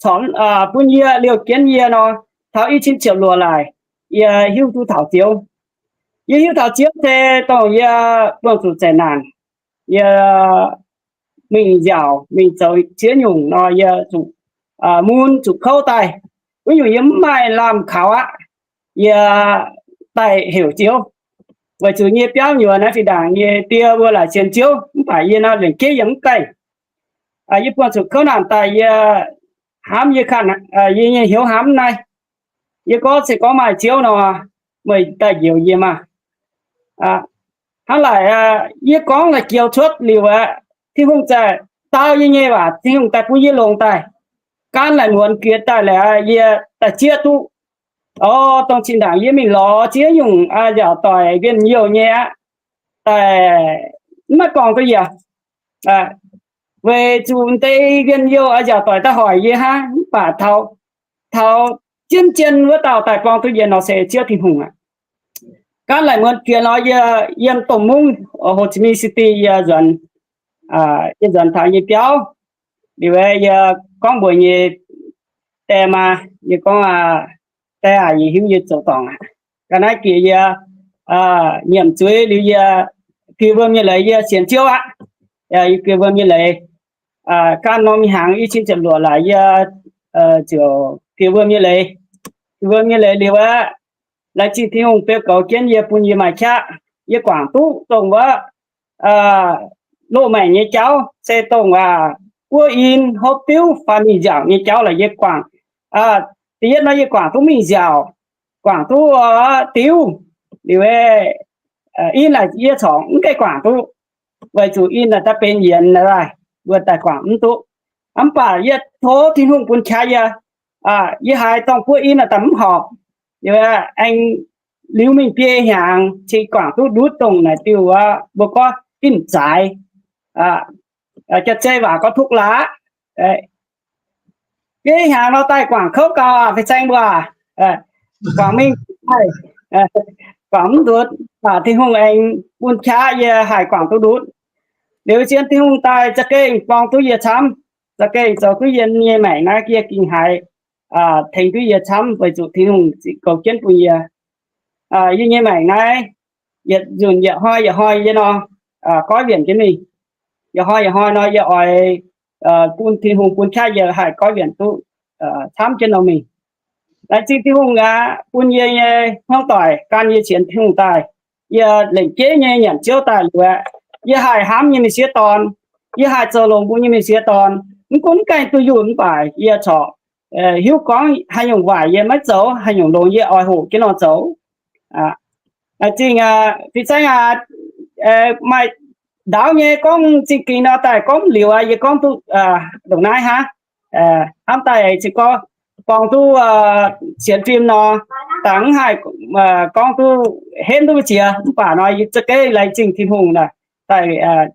corc bun yie liouh jienv yie nor, taux i cin ziepc luoqc laaix, yie hiuv duqv taux Ziouv. Yie hiuv taux Ziouv se dongh yie buangh zuqc zeqc naanc, yie mingh nziaauc mingh zoux ziex nyungc nor, yie zuqc mun zuqc kouv daaih. Wuov nyungc yie mv maaih lamh kaux aqv. Yie daaih heuc Ziouv, weic zuqc nyei biauv nyuoz naaiv fih ndaangc nyei die mbuo laaic sienx Ziouv mv baac yie nor lengc jeiv yie mv gaengh. Yie buangh zuqc kouv naanc daaih yie hnamv yie kanh, yie nyei hnyouv hnamv naaiv. Yie gorngv se gorngv maaih Ziouv nor, meih daaih njoux yie maah. Hnangv laaic yie gorngv la'joux cuotv liuz aqv, Tin-Hungh zaaih dau yie nyei waac, Tin-Hungh daaih bun yie longx daaih. Gaanv laaic muonz jiex daaih laaix yie daaih zieqv duqv. O, dongh zinh ndaangc yie mingh lorz ziex nyungc nziaauc doic njien-youh nyei aqv, daaih mv maaih gorngv duqv yie. Weic zuqc deix njien-youh nziaauc doic daaih hoic yie hnangv, mv baac taux, taux jienv jien wuov dauh daaih borng duqv yie nor se Ziouv Tin-Hungh aqv. Gaanv laaic muonz jiex nor yie yiem domh mungv Ho Chi Minh City yie nzuonx, yie nzuonx taux nyei biauv. Liuz yie gorngv mbuox nyei die maa, yie gorngv, Die aac, yie hiuv yie zoux dorngc aqv. Ga'naaiv jiex yie nyiemc zuiz liuz yie fiev wuom nyei leiz yie sienx Ziouv aqv. Yie fiev wuom nyei leiz, gaanv norm hnyangx i cin ziepc luoqc laaix yie ziouc fiev wuom nyei leiz. Fiev wuom nyei leiz liuz aqv, laengz zingh Tin-Hungh beu goux jienv yie bun yie maaih qaqv. Yie guangc duqv dongh wuov loz-maengc nyei jauv se dongh wuov buov in, hopv diuv fai mingh nziaauc nyei jauv laaix yie guangc. Da'yietv nor yie guangc duqv mingh nziaauc, guangc duqv diuv. Liuz in naaic yie corc mv gaengh guangc duqv, weic zuqc in naaic daaih benx yienx daaih, mbuo daaih guangc mv duqv. Mv baac yie tov Tin-Hungh bun qaqv yie, yie haiz dorng buov in naaic daaih mv horpc. Aengx liuz mingh biei hnyangx cingx guangc duqv ndutv dongh naaic diuh wuov mbuo gorngv ginv zaaix, jaav-zei waac gorngv thuqv laav. Biei hnyangx nor daaih guangc kouv gau aqv, fei saeng mbuo aqv. Guangc mingh, guangc mv ndutv, baac Tin-Hungh aengx bun qaqv yie haih guangc duqv ndutv. Liuz zien Tin-Hungh daaih za'gengh borng duqv yie camv, za'gengh zoux duqv yie nyei maengc naaiv yie gengh haiz tengx duqv yie camv weic zuqc Tin-Hungh goux jienv bun yie. Yie nyei maengc naaiv, yietc nzunc yietc hnoi yietc hnoi yie nor goiv wienc jienv mingh. Yietc hnoi yietc hnoi nor yie oix bun Tin-Hungh bun qaqv yie haih goiv wienc duqv camv jienv nor mingh. Laengz zingh Tin-Hungh aqv, bun yie nyei hmuangv doic gan yie sienx Tin-Hungh daaih. Yie lengc jeiv nyei nyanc Ziouv daaih liuz aqv, yie haih hnamv nyei mienh sieqv dorn, yie haih zoux longx mbuo nyei mienh sieqv dorn. Mv gunv gaengh duqv yunh mv baac yie corc hiuv gorngv haaix nyungc waaic yie maiv zoux, haaix nyungc longx yie oix hoqc jienv nor zoux. Laengz zingh Fin-Saeng aac, maaih ndaauv nyei gorngv zingh gingx nor daaih gorngv liuz aqv, yie gorngv duqv ndongc naaiv hnangv. Hnamv daaih se gorngv, gorngv duqv sienx fim nor, dangh mv haih gorngv duqv henv duqv jiex, mv baac nor yie za'gengh laengz zingh Tin-Hungh daaih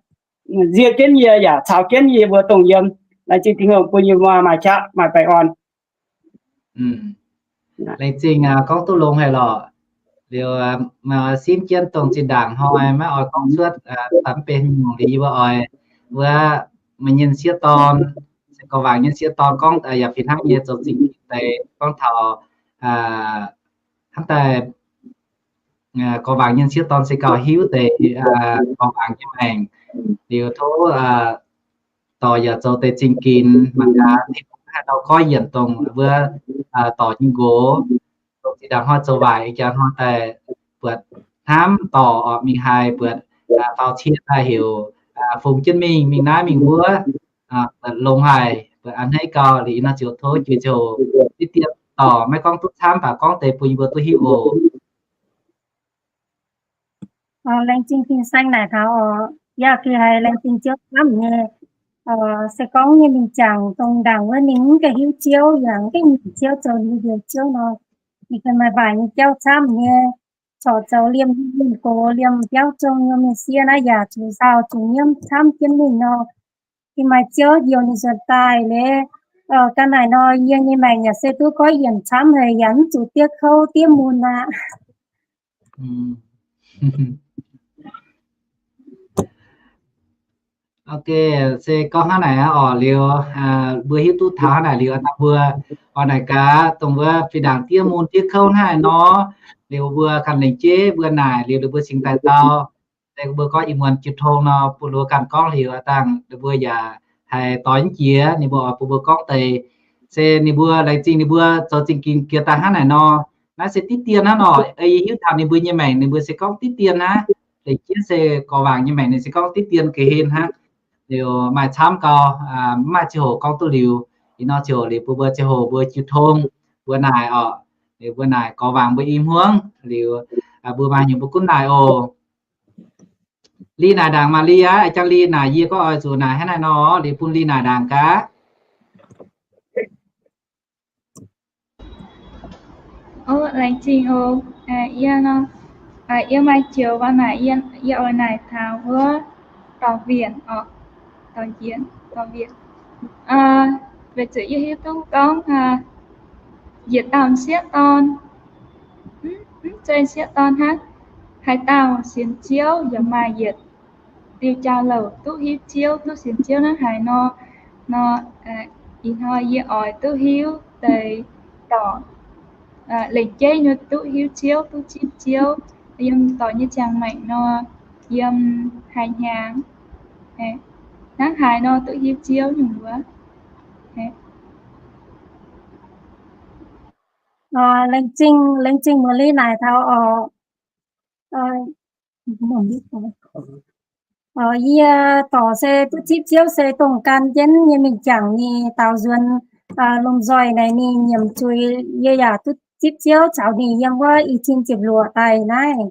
nzie jienv yie yaac caux jienv yie mbuo dongh yiem. Laengz zingh Tin-Hungh bun yie maaih qaqv maaih baengh orn. Laengz zingh gorngv duqv longx haic lorqc. Liuz simv jienv dongh zinh ndaangc hnoi maiv oix gorngv cuotv taux mv benx nyungc liuz yie mbuo oix wuov meih nyei sieqv dorn, se gorngv waac nyei sieqv dorn gorngv yaac fih hnangv nyei zoux zingh deix gorngv taux hnangv daaih gorngv waac nyei sieqv dorn se gauh hiuv deix gorngv waac nyei maengc. Liuz tov dorc yaac zoux deix zingh ginh mangc gaax Tin-Hungh haih ndau goiv yienc dongh wuov dorc nyei nqox, dongh zinh ndaangc hnoi zoux waaic ih jaax hnoi daaih buatc hnamv dorc oc mingh haih buatc faaux cie daaih heuc fungx jienv mingh, mingh naaiv mingh wuov, buatc longx haic, buatc a'hneiv gau. Liuz ih nor ziouc tov jiex ziouc diqv dien dorc maiv gorngv duqv camv baac gorngv deix bun yie mbuo duqv hiuv oc. Laengz zingh Fin-Saeng naaic taux oc. Yaac gih haiz laengz zingh Ziouv camv nyei. Se gorngv nyei mingh jangx dongh ndaangc wuov ninh mv gaengh hiuv Ziouv yaac mv gaengh nyiemc Ziouv zoux liuz njoux Ziouv nor, ninh ganh maaih waaic nyei jauv camv nyei. Corc zoux liemh mienh gox liemh biauv zong nyei mienh sieqv naaiv yaac zuqc nzauh zuqc nyiemv camv jienv mingh nor, gengh maaih Ziouv njoux ninh nzuonx daaih leiz. Ganh naaic nor yie nyei maengc yaac se duqv goiv yienc camv haic, yaac mv zuqc diev kouv diev mun aqv. Ok, se gorngv hnangv naaic aqv oc. Liuz mbuo hiuv duqv taux hnangv naaic liuz, mbuo oix naaic gaax dongh wuov fih ndaangc diev mun diev kouv hnangv haaix nor, liuz mbuo ganh lengc jeiv mbuo naaic liuz, liuz mbuo cingx daaih dau. Se mbuo gorngv ih muonz jiu tong nor, bun mbuo ganh gorngv liuz aqv dangh, mbuo yaac haih doix mv jiex, ninh mbuo oix bun mbuo gorngv deix. Se ninh mbuo laengz zingh ninh mbuo zoux zingh gingx jiex daaih hnangv naaic nor, naaiv se diqv dien hnangv nor. Yie hiuv taux ninh mbuo nyei maengc ninh mbuo se gorngv diqv dien hnangv. Lengc jeiv se gorngv waac nyei maengc ninh se gorngv diqv dien ga'hlen hnangv. Liuz maaih camv gau, mv maaih ziangh hoc gorngv duqv liuz. Ih nor ziangh hoc liuz bun mbuo ziangh hoc mbuo jiu tong, mbuo naaic oc. Liuz mbuo naaic gorngv waac mbuo i hmuangv liuz, mbuo maaih nyungc mbuo gunv naaic oc. Li naaic ndaangc maah Li aqv, jangx Li naaic yie gorngv oix zuqc naaic hnangv naaiv nor, liuz bun Li naaic ndaangc gaax. Ov, laengz zingh oc. Yie nor, yie maaih joux waac naaic, yie oix naaic taux wuov dorc wienc oc, dorc wienc, dorc wienc. Weic zuqc yie hiuv duqv gorngv yietc dauh sieqv dorn, mv zeiz sieqv dorn hnangv, haaix dauh sienx Ziouv yaac maaih yietc diuh jauv-louc duqv hiuv Ziouv, duqv sienx Ziouv hnangv haaix nor, nor, ih hnoi yie oix duqv hiuv deix dorc lengc jeiv nyei duqv hiuv Ziouv, duqv zipv Ziouv yiem dorc nyei ziangh maengc nor, yiem haaix hnyangx, hnangv haaix nor duqv hiuv Ziouv nyungc wuov. Laengz zingh, laengz zingh muoz-Li naaic taux oc. Yie dorc se duqv zipv Ziouv se dongh gan jienv nyei mingh jangc ninh daaux nzuonx lomh nzoih naaic ninh nyiemc zuiz, yie yaac duqv zipv Ziouv caux ninh yiem wuov i cin ziepc luoqc daaih naaiv.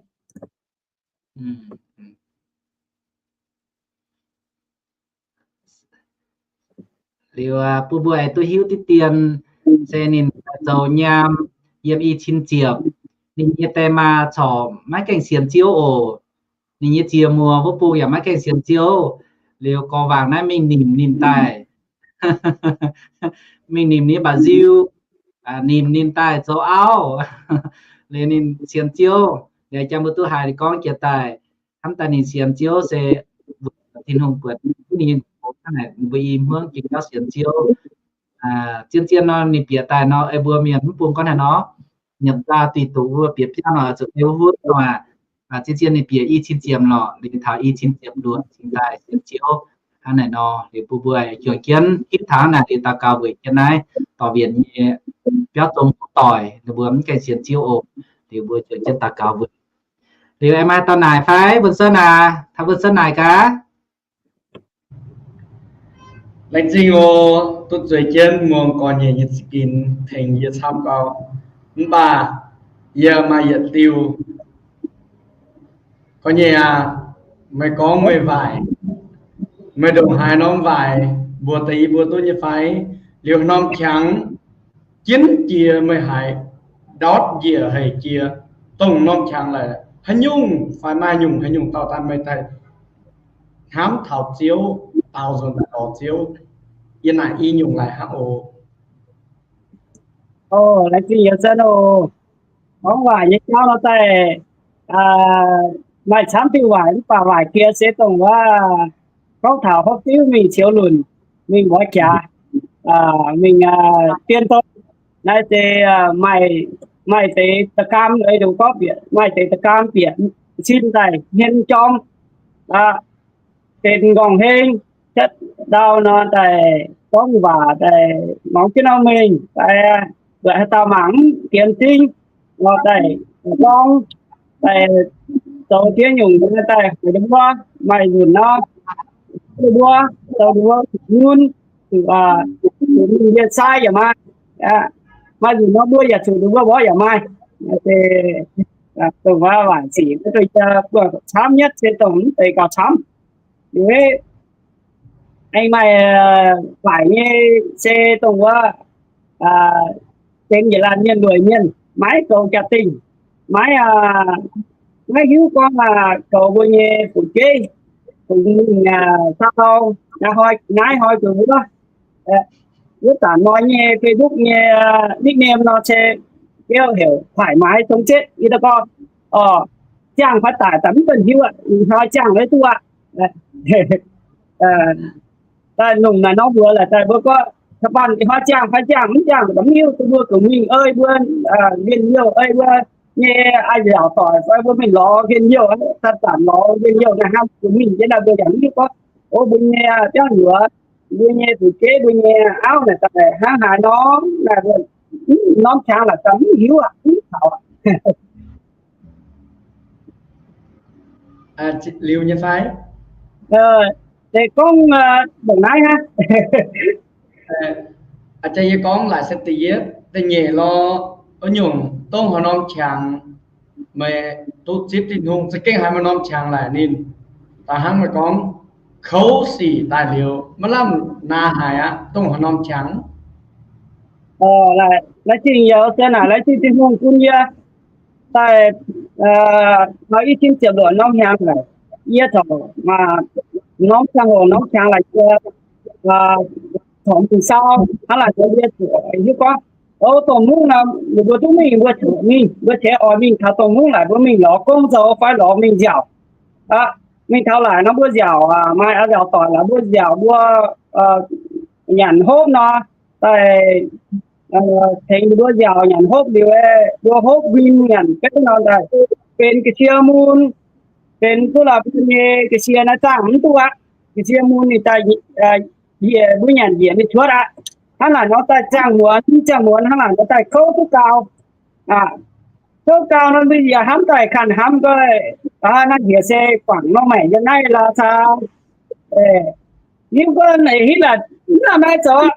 Liuz bun mbuo aengx duqv hiuv diqv dien, se ninh zoux nyaam yiem i cin ziepc, ninh nyei die maa corc maiv gaengh sienx Ziouv oc. Ninh nyei ziex muoz wuov bung yaac maiv gaengh sienx Ziouv. Liuz gorngv waac naaiv mingh nimc ninh daaih, mingh nimc ninh mba'nziu, nimc ninh daaih zoux auv. Liuz ninh sienx Ziouv, liuz jang mbuo duqv haiz ninh gorngv jiex daaih, hnamv daaih ninh sienx Ziouv se Tin-Hungh buatc ninh nyei hnangv naaic, ninh mbuo i hmuangv jiex jauv sienx Ziouv. Zien-zien nor ninh bieqc daaih nor, ei mbuo mienh mv bung gorngv haaix nor, nyiemc zaah diqc duqv mbuo bieqc biauv nor, zuqc ei wuov wuov nor, zien-zien ninh bieqc i cin ziepc lorqc, liuz taux i cin ziepc luoqc cingx daaih sienx Ziouv. Hnangv naaic nor, liuz bun mbuo juangc jienv hitv taux naaic liuz daux gaux weic jienv naaiv dorh wienc nyei biauv zong doic, ninh mbuo mv gaengh sienx Ziouv oc. Liuz mbuo juangc jienv daux gaux weic. Liuz aengx maaih dauh naaic fai? Mbuo Sân aac, taux mbuo Sân naaic gaax. Laengz zingh oc, duqv zueiz jienv muangx gorx-nyeic nyei za'gengh tengx yie camv gau. Mv baac yie maaih yietc diuh. Gorx-nyeic aac, meih gorngv meih waaic, meih ndongc haaix norm waaic mbuox deix yie mbuo duqv nyei fai? Liuz haaix norm qangx jienv jiex meih haiz ndortv njiec haic jiex, dongh norm qangx laaix haaix nyungc fai maaih nyungc haaix nyungc dauh daaih meih daaih hnamv taux Ziouv, daaux nzunc daaih dorh Ziouv, yie naaic i nyungc laaix hnangv oc. Laengz zingh Yauh Sen oc. Gorngv waaic nyei jauv nor daaih maaih camv diuh waaic, mv baac waaic jiex se dongh wuov gorngv taux hopv diuv mingh ceux lunc, mingh mbuox jaax, mingh dien dong. Naaiv se maaih deix da'gaam, gorngv bieqc maaih deix da'gaam bieqc cin daaih hmien jorm, benx nqorngv heng, cietv ndau nor daaih gorngv waac daaih longx jienv nor mengh, daaih buatc haaix dauh mangc mv fienx dingv nor daaih gorngv, daaih zoux diev nyungc daaih haiz ninh mbuo. Maaih nzunc nor, ninh mbuo zoux ninh mbuo zuqc nyun, zuqc mingh yie sai yaac maaih. Maaih nzunc nor mbuo yaac zuqc ninh mbuo mborqv yaac maaih. Dongh waac sic duqv yie buangh camv nyetv se dongh mv deix gauh camv. Liuz aengx maaih waaic nyei se dongh wuov benx yietc laanh mienh lueic mienh, maiv zoux jaa-dingh, maiv, maiv hiuv gorngv goux mbuo nyei fu'jueiv, fungx mingh sau, naaiv hnoi zuqc wuov. Wuov zanc hnoi nyei Facebook nyei nickname nor se biauv heuc Kuaaic Maaiz Dongh Setv. Yie daaih gorngv, ziangh fai daic daaih mv baac hiuv aqv, ih hnoi ziangh wuov duqv aqv. Daaih longc naaic norm mbuox laaix daaih mbuo gorngv, caux banh ih hnoi ziangh fai ziangh mv ziangh daaih mv hiuv, mbuo zuqc mingh ei mbuo njien-youh, ei mbuo nyei a'nziaauc doic fai mbuo mingh lorz njien-youh, zanc-zanc lorz njien-youh naaiv hnangv, zuqc mingh jienv naaiv mbuo yaac mv hiuv gorngv, o, mbuo nyei biauv nyuoz, mbuo nyei fu'jueiv, mbuo nyei auv naaic daaih hnangv haaix nor, naaiv mbuo norm qangx laaix daaih mv hiuv aqv, mv taux. Liuz nyei fai? Deix gorngv ndongc naaiv hnangv. Aa, yie gorngv laaic se da'yietv, da'nyeic lorqc, wuov nyungc dongh haaix norm qangx meih duqv zipv Tin-Hungh, za'gengh haaix maaih norm qangx laaic ninh daaih hnangv meih gorngv kouv sic daaih liuz maiv lamh naa haic aqv, dongh haaix norm qangx? Laengz zingh Yauh Sen aac, laengz zingh Tin-Hungh bun yie daaih taux i cin ziepc luoqc norm hnyangx laaix, yie corc norm ziangh hoc norm qangx laaix yie corc mingh sau, hnangv laaic yie zuqc hiuv gorngv, o, dongh mungv nor ninh mbuo duqv mingh, mbuo zuqc mingh, mbuo ceix oix mingh taux dongh mungv laaix mbuo mingh lorz gong zoux fai lorz mingh nziaauc. Mingh taux laaic nor mbuo nziaauc, maaih a'nziaauc doic laaix mbuo nziaauc mbuo nyanc hopv nor, daaih tengx ninh mbuo nziaauc nyanc hopv liuz, mbuo hopv huin nyanc beiv nor daaih benx ga'sie mun, benx duqv laaix mbuo nyei ga'sie naaiv zaangh mv duqv aqv. Ga'sie mun ninh daaih njiec, mbuo nyanc njiec ninh cuotv aqv. Hnangv naaic nor daaih ziangh muonz, ziangh muonz hnangv naaic nor daaih kouv duqv gau. Kouv gau nor mbuo yaac hnamv daaih kanh hnamv nqoi, naaiv njiec se guangc nor maengc yiem naaiv laa caa. Hiuv gorngv naaic hitv laac mv lamh naaiv zoux,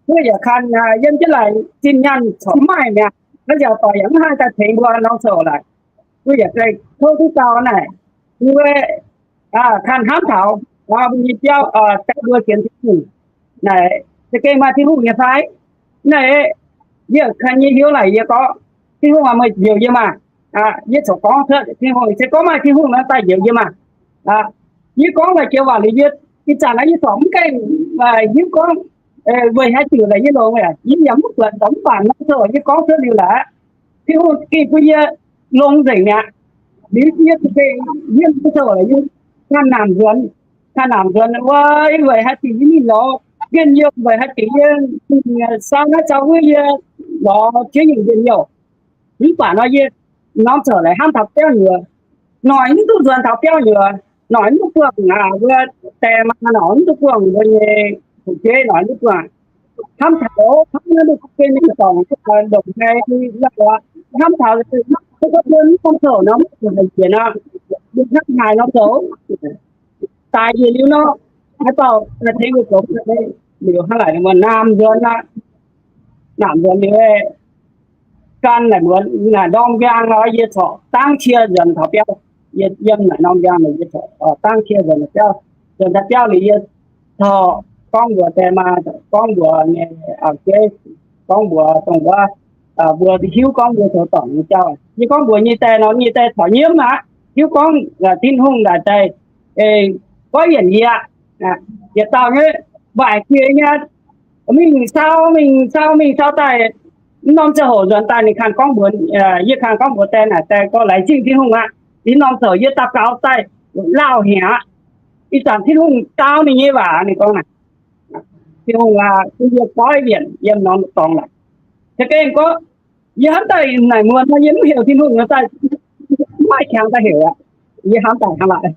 mbuo yaac kanh yiem jienv laaic zinh nyaanh corc mv maaih mi'aqv. Naaiv nziaauc doic yaac mv haih daaih tengx mbuo norm coc laac. Mbuo yaac daaih kouv duqv gau naaic. Mbuo kanh hnamv taux mbuo nyei jauv, daaih mbuo sienx Tin-Hungh naaic, za'gengh maaih Tin-Hungh nyei fai? Naaic, yie kanh nyei hnyouv laaic yie gorngv, Tin-Hungh aac, meih njoux yie maah! Yie corc gorngv cuotv, Tin-Hungh, se gorngv maaih Tin-Hungh nor daaih njoux yie maah! Yie gorngv laaix jiex waac liuz yie, ih zanc naaiv yie corc mv gaengh hiuv gorngv weic haaix diuc laaix yie longx, yie yaac mv buatc dorngx mv baac norm coc yie gorngv cuotv liuz laaix, Tin-Hungh gengh bun yie longx nzengc mi'aqv. Liuz yie za'gengh hiuv norm coc laaix yie kanh naamc nzuonx, kanh naamc nzuonx wuov, weic haaix diuc yie mingh lorz njien-youh weic haaix diuc yie sau naaiv zaux wuov yie lorz jiex nyungc njien-youh. Mv baac nor yie norm coc laaix hnamv taux biauv nyuoz, noic mv duqv nzuonx taux biauv nyuoz, noic mv duqv buangh aqv, mbuo die maa noic mv duqv buangh mbuo nyei fu'jueiv, noic mv duqv buangh. Hnamv taux hnangv naaiv duqv gengh ninh dorngc ndongc haaix lauh aqv. Hnamv taux mbuo norm coc nor mv zuqc haiz njiec nor, mbuo hnamv haaix nor zoux, daaih njiec liuz nor, haaix dauh tengx mbuo zoux liuz hnangv naaic mbuo naamh nzuonx aqv. Naamh nzuonx liuz, gan naaic mbuo naaic norm njang nor yie corc dangv cie nzuonx taux biauv. Yie yiem naaic norm njang nor yie corc dangv cie nzuonx taux biauv. Nzuonx taux biauv liuz yie corc gorngv mbuox die maa, gorngv mbuox nyei auv-jeiv, gorngv mbuox dongh wuov, mbuo hiuv gorngv mbuo zoux dorngc nyei jauv. Yie gorngv mbuox nyei die nor, nyei die corc nyiemv aqv, hiuv gorngv Tin-Hungh naaic daaih goiv yienc yie. Yietc dauh nyei mbaaic jiex nyei, mingh sau, mingh sau, mingh sau daaih, mv norm ziangh hoc nzuonx daaih ninh kangh gorngv mbuox, yie kangh gorngv mbuox die naaic, die gorngv, Laengz zingh Tin-Hungh aqv. Mv norm ziangh hoc yie daux gaux daaih lauh hnyangx aqv. Ih zanc Tin-Hungh dau ninh nyei waac, ninh gorngv naaic, Tin-Hungh bun yie goiv yienc yiem norm dorngx naaic. Za'gengh gorngv yie hnamv daaih naaic muonz nor yie mv heuc Tin-Hungh nor daaih, mv maaih qangx daaih heuc aqv. Yie hnamv daaih hnangv naaic.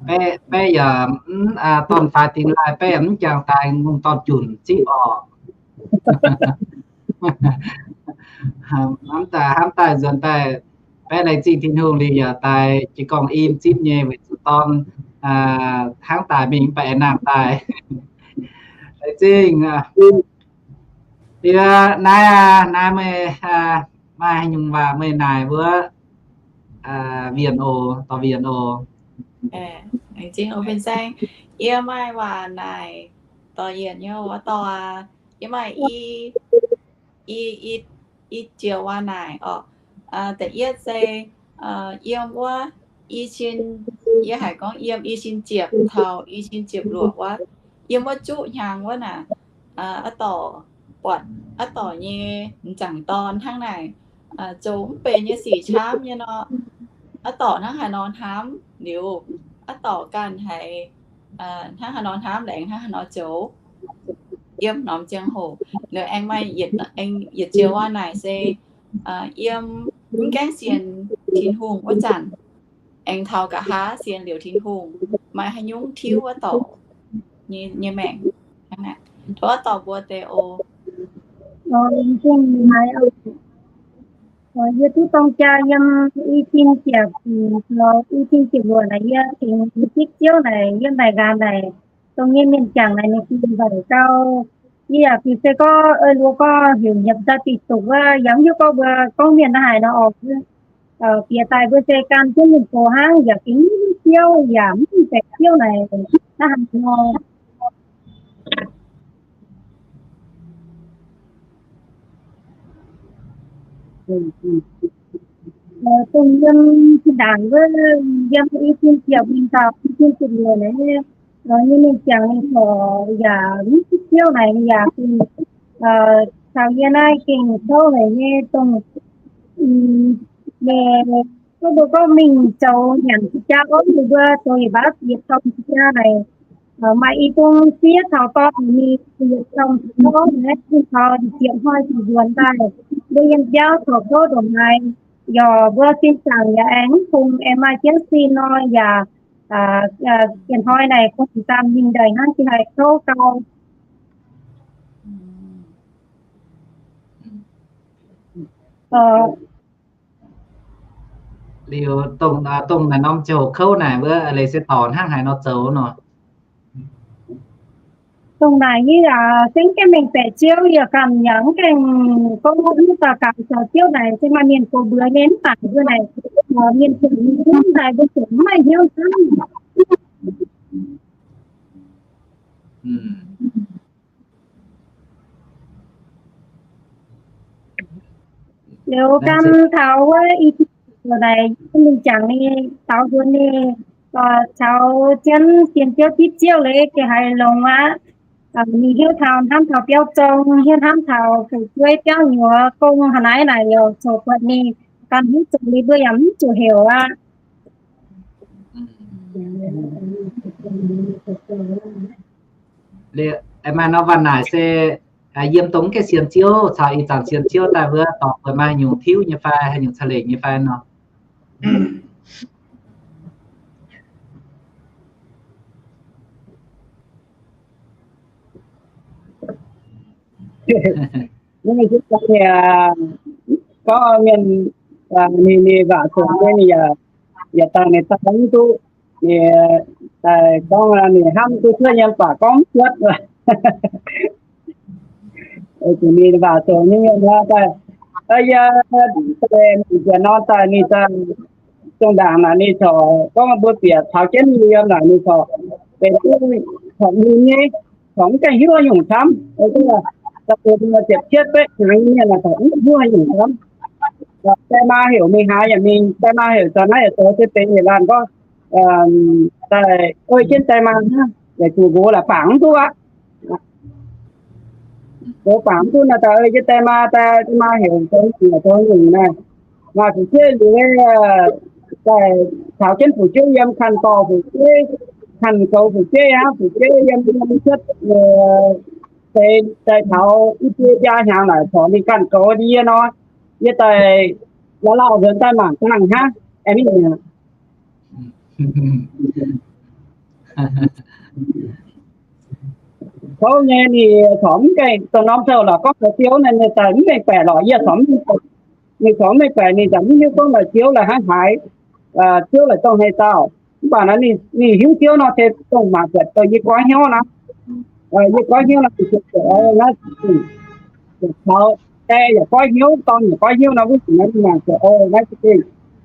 Baeqv yaac mv dorn faix dingx laaih, baeqv yaac mv jangx daaih ngongh dorn junc zipv orqc. Hnamv daaih, hnamv daaih nzuonx daaih, baeqv laengz zingh Tin-Hungh liuz yaac daaih jiez gorngv im zipv nyei weic zuqc dorn hnangv daaih mingh mv baac aengx nangh daaih. Laengz zingh. Liuz naaiv, naaiv meih maaih haaix nyungc waac meih naaic wuov, Wienh Oc, dorh Wienh Oc. Laengz zingh oc, Fin-Saeng. Yie maaih waac naaic dorh Yienc nyei oc, dorh aac. Yie maaih i, i, i, i joux waac naaic orqc. Da'yietv se yiem wuov i cin, yie haiz gorngv yiem i cin ziepc taux i cin ziepc luoqc wuov, yiem wuov zuqv hnyangx wuov naaic, aa dorc buatc aa dorc nyei m'zangc dorn hnangv naaic, zoux mv benx nyei sic camv nyei nor, aa dorc hnangv haaix nor hnamv liuz, aa dorc ganh haiz hnangv haaix nor hnamv, laengz hnangv haaix nor zoux. Yiem norm ziangh hoc liuz aengx maaih yietc joux waac naaic se yiem mv gaengh sienx Tin-Hungh wuov zanc, aengx taux nqa'haav sienx liuz Tin-Hungh, maaih haaix nyungc tiuv aa dorc nyei maengc. Tov aa dorc mbuox deix oc. Yie duqv dorng jaa yiem i cin ziepc, i cin ziepc luoqc naaic yie tengx zipv Ziouv naaic yiem mbaih nqaanx naaic, dongh nyei mienh jangc naaic ninh fingx mbaih gau. Yie yaac fingx se gorngv ei luoqc gorngv heuc nyiemc daaih diqc zuqc wuov, yaac mv hiuv gorngv mbuo gorngv mienh naaiv haaix nor orqc. Bieqc daaih mbuo se gan jienv mienh gox hnangv, yaac fingx Ziouv yaac mv baeqc Ziouv naaic naaiv haaix nor. Dongh yiem zinh ndaangc wuov, yiem i cin ziepc mingh taux i cin ziepc luoqc naaic, nyei mienh jangc ninh corc yaac mv zipv Ziouv naaic yaac fingx caux yie naaiv gengh kouv haic nyei dongh, gorngv mbuo gorngv mingh zoux nyanc jaa orv, mbuo zoux yietc baav yietc torngv jaa naaic, maaih i bung sieqv taux dorn mingh yietc torngv orv naaiv, bun taux ziepc hnoi ziepc nzuonx daaih, mbuo yiem biauv corc kouv ndongc haaix, yaac mbuo sin zaangc yaac aengx mv kungx, aengx maaih jienv sin nor yaac, ziepc hnoi naaic kungx daan mingh ndaix hnangv, se haih kouv gau. Liuz dongh naaic norm ziangh hoc kouv naaic wuov leiz se dorc hnangv haaix nor zoux nor? Dongh naaic nyei aac, se mv gaengh mengh baeqc Ziouv yaac ganh yaac mv gaengh gorngv mv daux gaux caux Ziouv naaic, se maaih mienh gox mbuox nyei mv baac mbuo naaic, mienh ziouc mv daaih mbuo ziouc mv maaih hnyouv hnamv. Liuz gan taux wuov i cin ziepc luoqc naaic, mienh jangc ninh daux nzuonx ninh, caux jienv sienx Ziouv zipv Ziouv leiz gengh haiz longx aqv. Ninh hiuv taux hnamv taux biauv zong, hiuv hnamv taux fu'jueiv biauv nyuoz gong haaix naaiv naaic yaac coc buatc ninh, gan hiuv zoux liuz mbuo yaac mv zuqc heuc aqv. Maaih norm waac naaic se yiem dongh mv gaengh sienx Ziouv caux ih zanc sienx Ziouv daaih wuov dorngc mbuo maaih nyungc tiuv nyei fai, haaix nyungc ca'leic nyei fai nor. Gorngv mienh, ninh, ninh waac zoux nyei, ninh yaac dangh ninh daaih mv duqv, ninh daaih gorngv ninh hnamv duqv cuotv nyei, mv baac gorngv mv cuotv. Ninh waac zoux nyei mienh daaih, yie daaih mingh njiec norm daaih ninh daaih zongh ndaangc naaic ninh corc gorngv mbuo bieqc taux jienv yiem naaic ninh corc benx duqv corc mun nyei, corc mv gaengh hiuv nyungc camv. Da'beiv ziepc cietv betv hnyangx mienh corc mv gaengh hiuv nyungc camv. Die maa heuc mingh haaix yaac mingh, die maa heuc zoux naaiv yaac zoux, se benx yietc laanh gorngv daaih ei jienv die maa hnangv, yaac zuqc nqox laaix bangc mv duqv aqv. Nqox bangc mv duqv naaic daaih ei jienv die maa, die maa heuc zoux nyungc zoux nyungc naaic. Maaih fu'jueiv liuz, daaih taux jienv fu'jueiv yiem, kanh dorh fu'jueiv, kanh goux fu'jueiv aqv, fu'jueiv yiem, yiem cuotv deix daaih taux i biei biaa hnyangx naaic corc ninh ganh goux ndie nor, yie daaih la'laauh nzuonx daaih mangc dangh hnangv. Aeqv, mingh mi'aqv. Tov nyei, ninh corc mv gaengh dongh norm sou lorqc, gorngv taux Ziouv naaic ninh daaih mv mengh baeqc lorqc, yie corc mv mengh baeqc. Ninh corc mv mengh baeqc, ninh corc mv hiuv gorngv laaix Ziouv laaix hnangv haaix, Ziouv laaix dongh haaix dauh. Mv baac naaiv ninh hiuv Ziouv nor se dongh mangc buatc dongh yie goiv hnyouv nor. Yie goiv hnyouv nor, naaiv taux die yaac goiv hnyouv, dorn yaac goiv hnyouv nor, wuov zanc naaiv ninh mangc buatc, o, naaiv za'gengh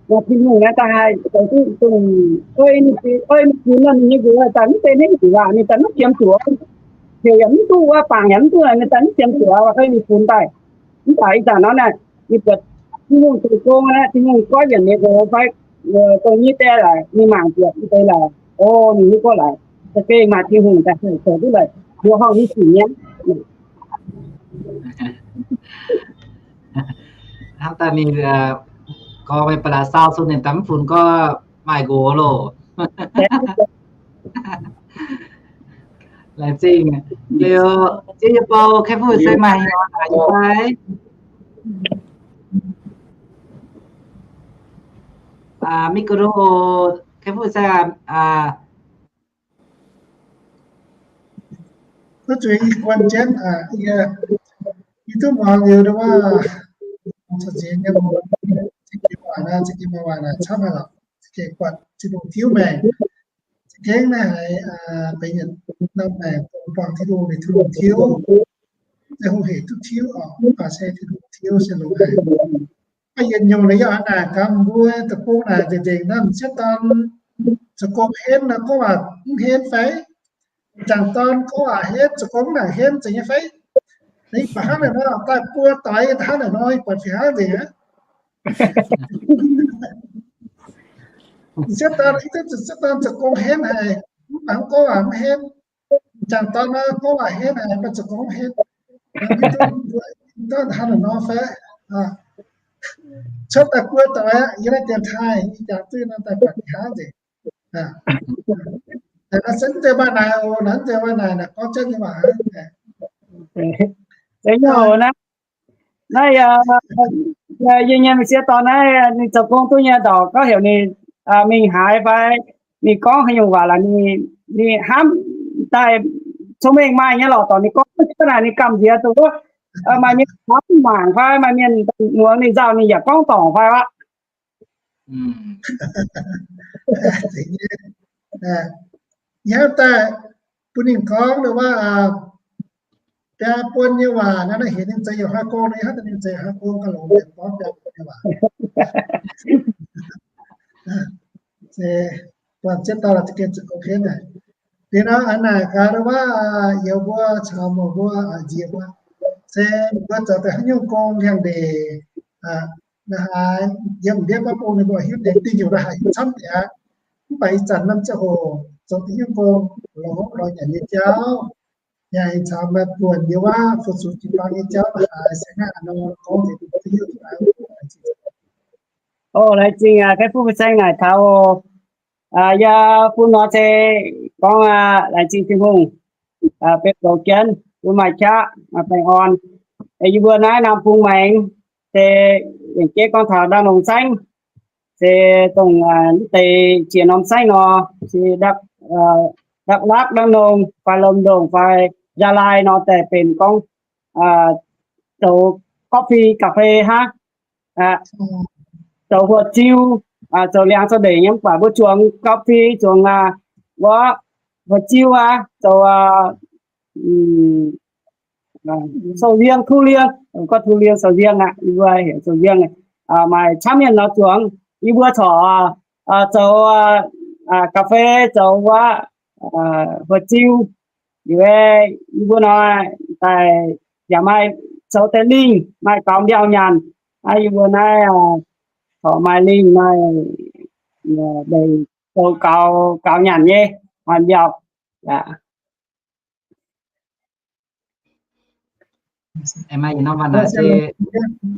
maaih Tin-Hungh naaiv daaih haih zoux duqv dongh ei ninh, ei ninh funx nor, ninh nyei nqox daaih mv benx haaix nyungc waac, ninh daaih mv qiemx zuqc. Heuc yaac mv duqv, wuov bangc yaac mv duqv, ninh daaih mv qiemx zuqc, ei ninh funx daaih. Mv baac ih zanc nor naaic, ninh buatc Tin-Hungh zoux gong aqv, Tin-Hungh goiv yienc ninh nqox fai dongh nyei die laaix, ninh mangc buatc deix laaix, o, ninh hiuv gorngv laaix za'gengh maaih Tin-Hungh daaih haih zoux duqv laaix mbuo horngh nyei sic nyei. Hnangv daaih mingh gorx meih ba'laqc saau sun ninh daaih mv funx gorngv maaih nqox loh. Laengz zingh. Liuz, ziex yiemc bou, kei fuqv se maaih hnyouv haaix nyungc fai? Micro, kei fuqv se, aa, Duqv zuiz yie guanh jienv, yie, yie duqv muangx liuz ndau wuov, caux ziex nyei, za'gengh waac naaic, za'gengh maaih waac naaic camv haic lorqc. Za'gengh buatc Tin-Hungh tiuv maengc. Za'gengh naaiv haiz benx yietc norm maengc dongh buangh Tin-Hungh, Tin-Hungh tiuv, se hungh hec duqv tiuv oc, mv baac se Tin-Hungh tiuv se longx haic. Mv baac yietc nyungc naaic yie oix naaic gaax mbuo deic-bung naaic nzengc nzengc naaiv, m'sieqv dorn zoux gong henv nor gorngv waac mv henv fai? M'jangc dorn gorngv waac henv, zoux gong mv nangc henv, zeiz nyei fai? Ih baac hnangv naaic nor, daaih buo doix hnangv naaic nor, ih buatc fih hnangv nzengc aqv. M'sieqv dorn, m'sieqv dorn zoux gong henv haic, mv baac mv gorngv waac mv henv. M'jangc dorn nor gorngv waac henv haic, mv baac zoux gong mv henv. Mv duqv hnangv naaic nor fai? Cuotv daaih buo doix aqv, yie naaiv dienx taaih, yie jangx duqv nor daaih buatc fih hnangv nzengc. Naaiv se mv zeiz maaih naaic oc, naaiv mv zeiz maaih naaic, naaic gorngv jienv nyei waac. Naaiv, naaiv yie nyei m'sieqv dorn naaiv, ninh zoux gong duqv nyei ndorqc, gorngv heuc ninh mingh haaix fai ninh gorngv haaix nyungc waac laaix, ninh hnamv daaih cong-mengh maaih nyei lorqc, dorc ninh gorngv duqv cuotv naaic ninh gamh nziex duqv. Maaih mienh hnamv mangc fai maaih mienh muangx ninh nzauh, ninh yaac gorngv dorngc fai aqv. Yie hnamv daaih bun ninh gorngv wuov, biaa buonc nyei waac naaiv, naaiv heuc ninh zoux youh haih gong, naaiv hnamv daaih ninh zoux youh haih gong gauh longx, gorngv biaa buonc nyei waac. Se buatc zieqv dauh la'za'gengh zoux gong henv naaic. Liuz nor aa naaic gaax wuov, youz mbuo caux muoz mbuo, nziex mbuo, se mbuo zoux daaih haaix nyungc gong liangx-ndeic, naaiv haaix, yiem ndiev baav bung ninh mbuo hiuv deix diuh nyungc naaiv haic hiuv camv deix aqv. Mv baac ih zanc norm ziangh hoc zoux deix hnyouv gong lorz hopv lorz nyanc nyei jauv, yaac caux maaih buonc nyei waac fu-sux jiu-baang nyei jauv haic, se hnangv nor gorngv deix mbuo hiuv duqv. O, laengz zingh aqv, Kaiv Fuqv Fin-Saeng naaic taux oc. Yie bun nor se gorngv laengz zingh Tin-Hungh beu goux jienv, bun maaih qaqv maaih baengh orn. Yie mbuo naaiv Naamh Bung Maengx se, yangh jeiv gorngv taux Ndau Nongh Saengv, se dongh mv deix ziex norm saengv nor, se Dak Lak, Ndau Nongh fai Lomc Ndongh fai Gia Lai nor daaih benx gorngv zoux coffee, ga'fei hnangv. Zoux huoqv ziu, zoux liangx zoux ndeic nyei, mv baac mbuo zuangx coffee, zuangx wuov huoqv ziu aqv, zoux sou-liang, tu-liang, gorngv tu-liang sou-liang aqv, yie mbuo heuc sou-liang. Maaih camv mienh nor zuangx. Yie mbuo corc zoux ga'fei, zoux wuov huoqv ziu. Liuz yie mbuo nor daaih yaac maaih zoux deix lingh, maaih gaux mbiauh nyanc. Yie mbuo naaiv corc maaih lingh, maaih zoux gaux, gaux nyanc nyei, maaih mbiauh. Maaih norm waac naaic se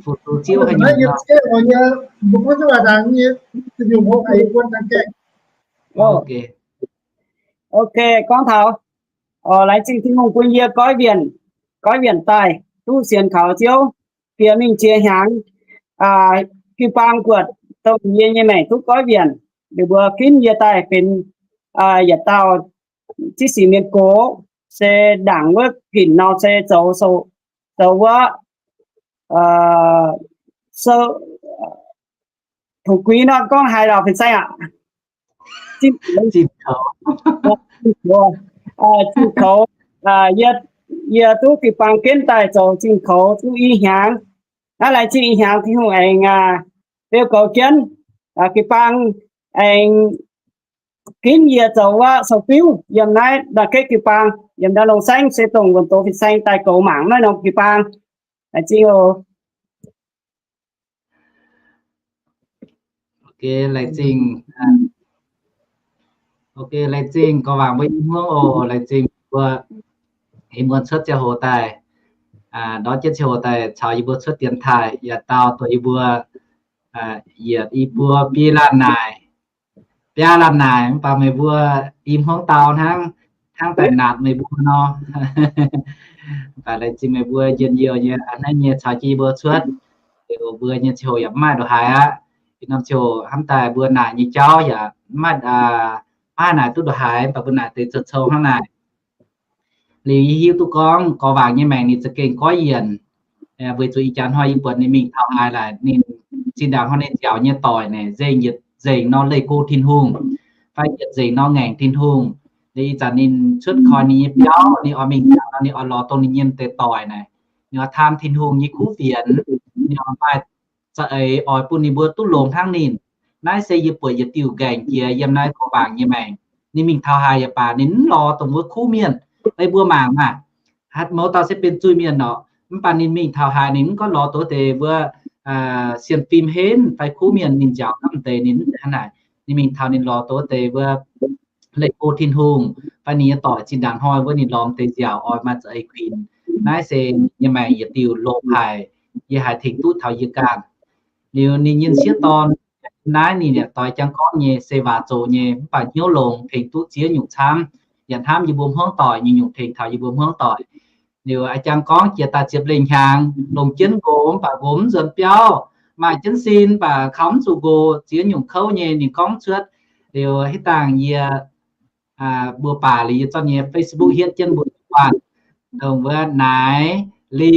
fu-, fu-sux ziouv haaix nyungc nor. Ok, gorngv taux, laengz zingh Tin-Hungh bun yie goiv wienc, goiv wienc daaih duqv sienx kaux Ziouv, bieqc mingh ziex hnyangx, jiu-baang buatc dongh yie nyei maengc duqv goiv wienc, ninh mbuo ginv yie daaih benx yietc dauh ziex sic mienh gox, se ndaangc wuov ginc nor se zoux, zoux wuov sou, tongx guix nor gorngv haaix lauh fin-saeng aqv? Zinh koux. Zinh koux. Yie, yie duqv jiu-baang ginv daaih zoux zinh koux duqv i hnyangx. Naaiv laengz zingh i hnyangx Tin-Hungh aengx beu goux jienv, jiu-baang aengx ginv yie zoux wuov sou-biuv yiem naaiv Ndau Ketv jiu-baang, yiem Ndau Nongh Saengv, se dongh wuonh doz fin-saeng daaih goux mangc naaiv norm jiu-baang. Laengz zingh oc. Ok, laengz zingh. Ok, laengz zingh gorngv waac mbuo i hmuangv oc. Laengz zingh mbuo, yie mbuo cuotv ziangh hoc daaih, ndortv jienv ziangh hoc daaih caux yie mbuo cuotv dienx taaih, yietc dauh dongh yie mbuo yietc i buo biaa laanh naaic, biaa laanh naaic, mv baac meih mbuo i hmuangv dau hnangv, hnangv daaih naatc meih mbuo nor. Mv baac laengz zingh meih mbuo njien-youh nyei, a'hneiv nyei caux jienv yie mbuo cuotv. Liuz mbuo nyei ziangh hoc yaac mv maaih ndongc haaix aqv. Ih norm ziangh hoc hnamv daaih mbuo naaic nyei jauv yaac mv maaih, mv maaih naaic duqv ndongc haaix, mv baac mbuo naaic deix zoux cou hnangv naaic. Liuz yie hiuv duqv gorngv gorx waac nyei maengc ninh za'gengh goiv yienc. Weic zuqc ih jaax hnoi yie buatc ninh mingh taux haaix laaix, ninh zinh ndaangc hnoi ninh nziaauc nyei doic naaic nzengc yietc nzengc nor leih go Tin-Hungh, fai yietc nzengc nor ngaengc Tin-Hungh. Liuz ih zanc ninh cuotv koi ninh nyei biauv, ninh oix mingh nziaauc nor, ninh oix lorz dongh ninh nyei deix doic naaic, ninh oix taan Tin-Hungh nyei kuv fienx, ninh oix maaih za'eix oix bun ninh mbuo duqv longx hnangv ninh. Naaiv se yie buatc yietc diuh nqaengc jiex yiem naaiv gorx waac nyei maengc. Ninh mingh taux haaix yaac baac ninh mv lorz dongh wuov kuv mienh. Ei mbuo mangc maah, mouz dauh se benx zuiz-mienh orqc, mv baac ninh mingh taux haaix ninh mv gorngv lorz dongh wuov deix mbuo sienx fim henv fai kuv mienh ninh nziaauc hnangv deix ninh hnangv naaic. Ninh mingh taux ninh lorz dongh wuov deix mbuo leih go Tin-Hungh, fai ninh nyei doic zinh ndaangc hnoi wuov ninh lorz deix nziaauc oix maaih za'eix kuinx. Naaiv se ninh nyei maengc yietc diuh longx haic, yie haiz tengx duqv taux yie ganh. Liuz ninh nyei sieqv dorn, naaiv ninh yaac doix jangx gorngv nyei se waac zoqc nyei, mv baac hnyouv longx tengx duqv ziex nyungc camv, yaac hnamv yie mbuo hmuangv doic nyei nyungc tengx taux yie mbuo hmuangv doic. Liuz a'jangx gorngv jiex daaih ziepc lengh hnyangx, longc jienv nqox mv baac nqox mv nzuonx biauv, maaih jienv sin mv baac kaux mv zuqc nqox, ziex nyungc kouv nyei ninh gorngv cuotv. Liuz hitv dangh yie mbuo baac liuz yie zorqv nyei Facebook hietv jienv mbuo guanh, dongh wuov naaic, li,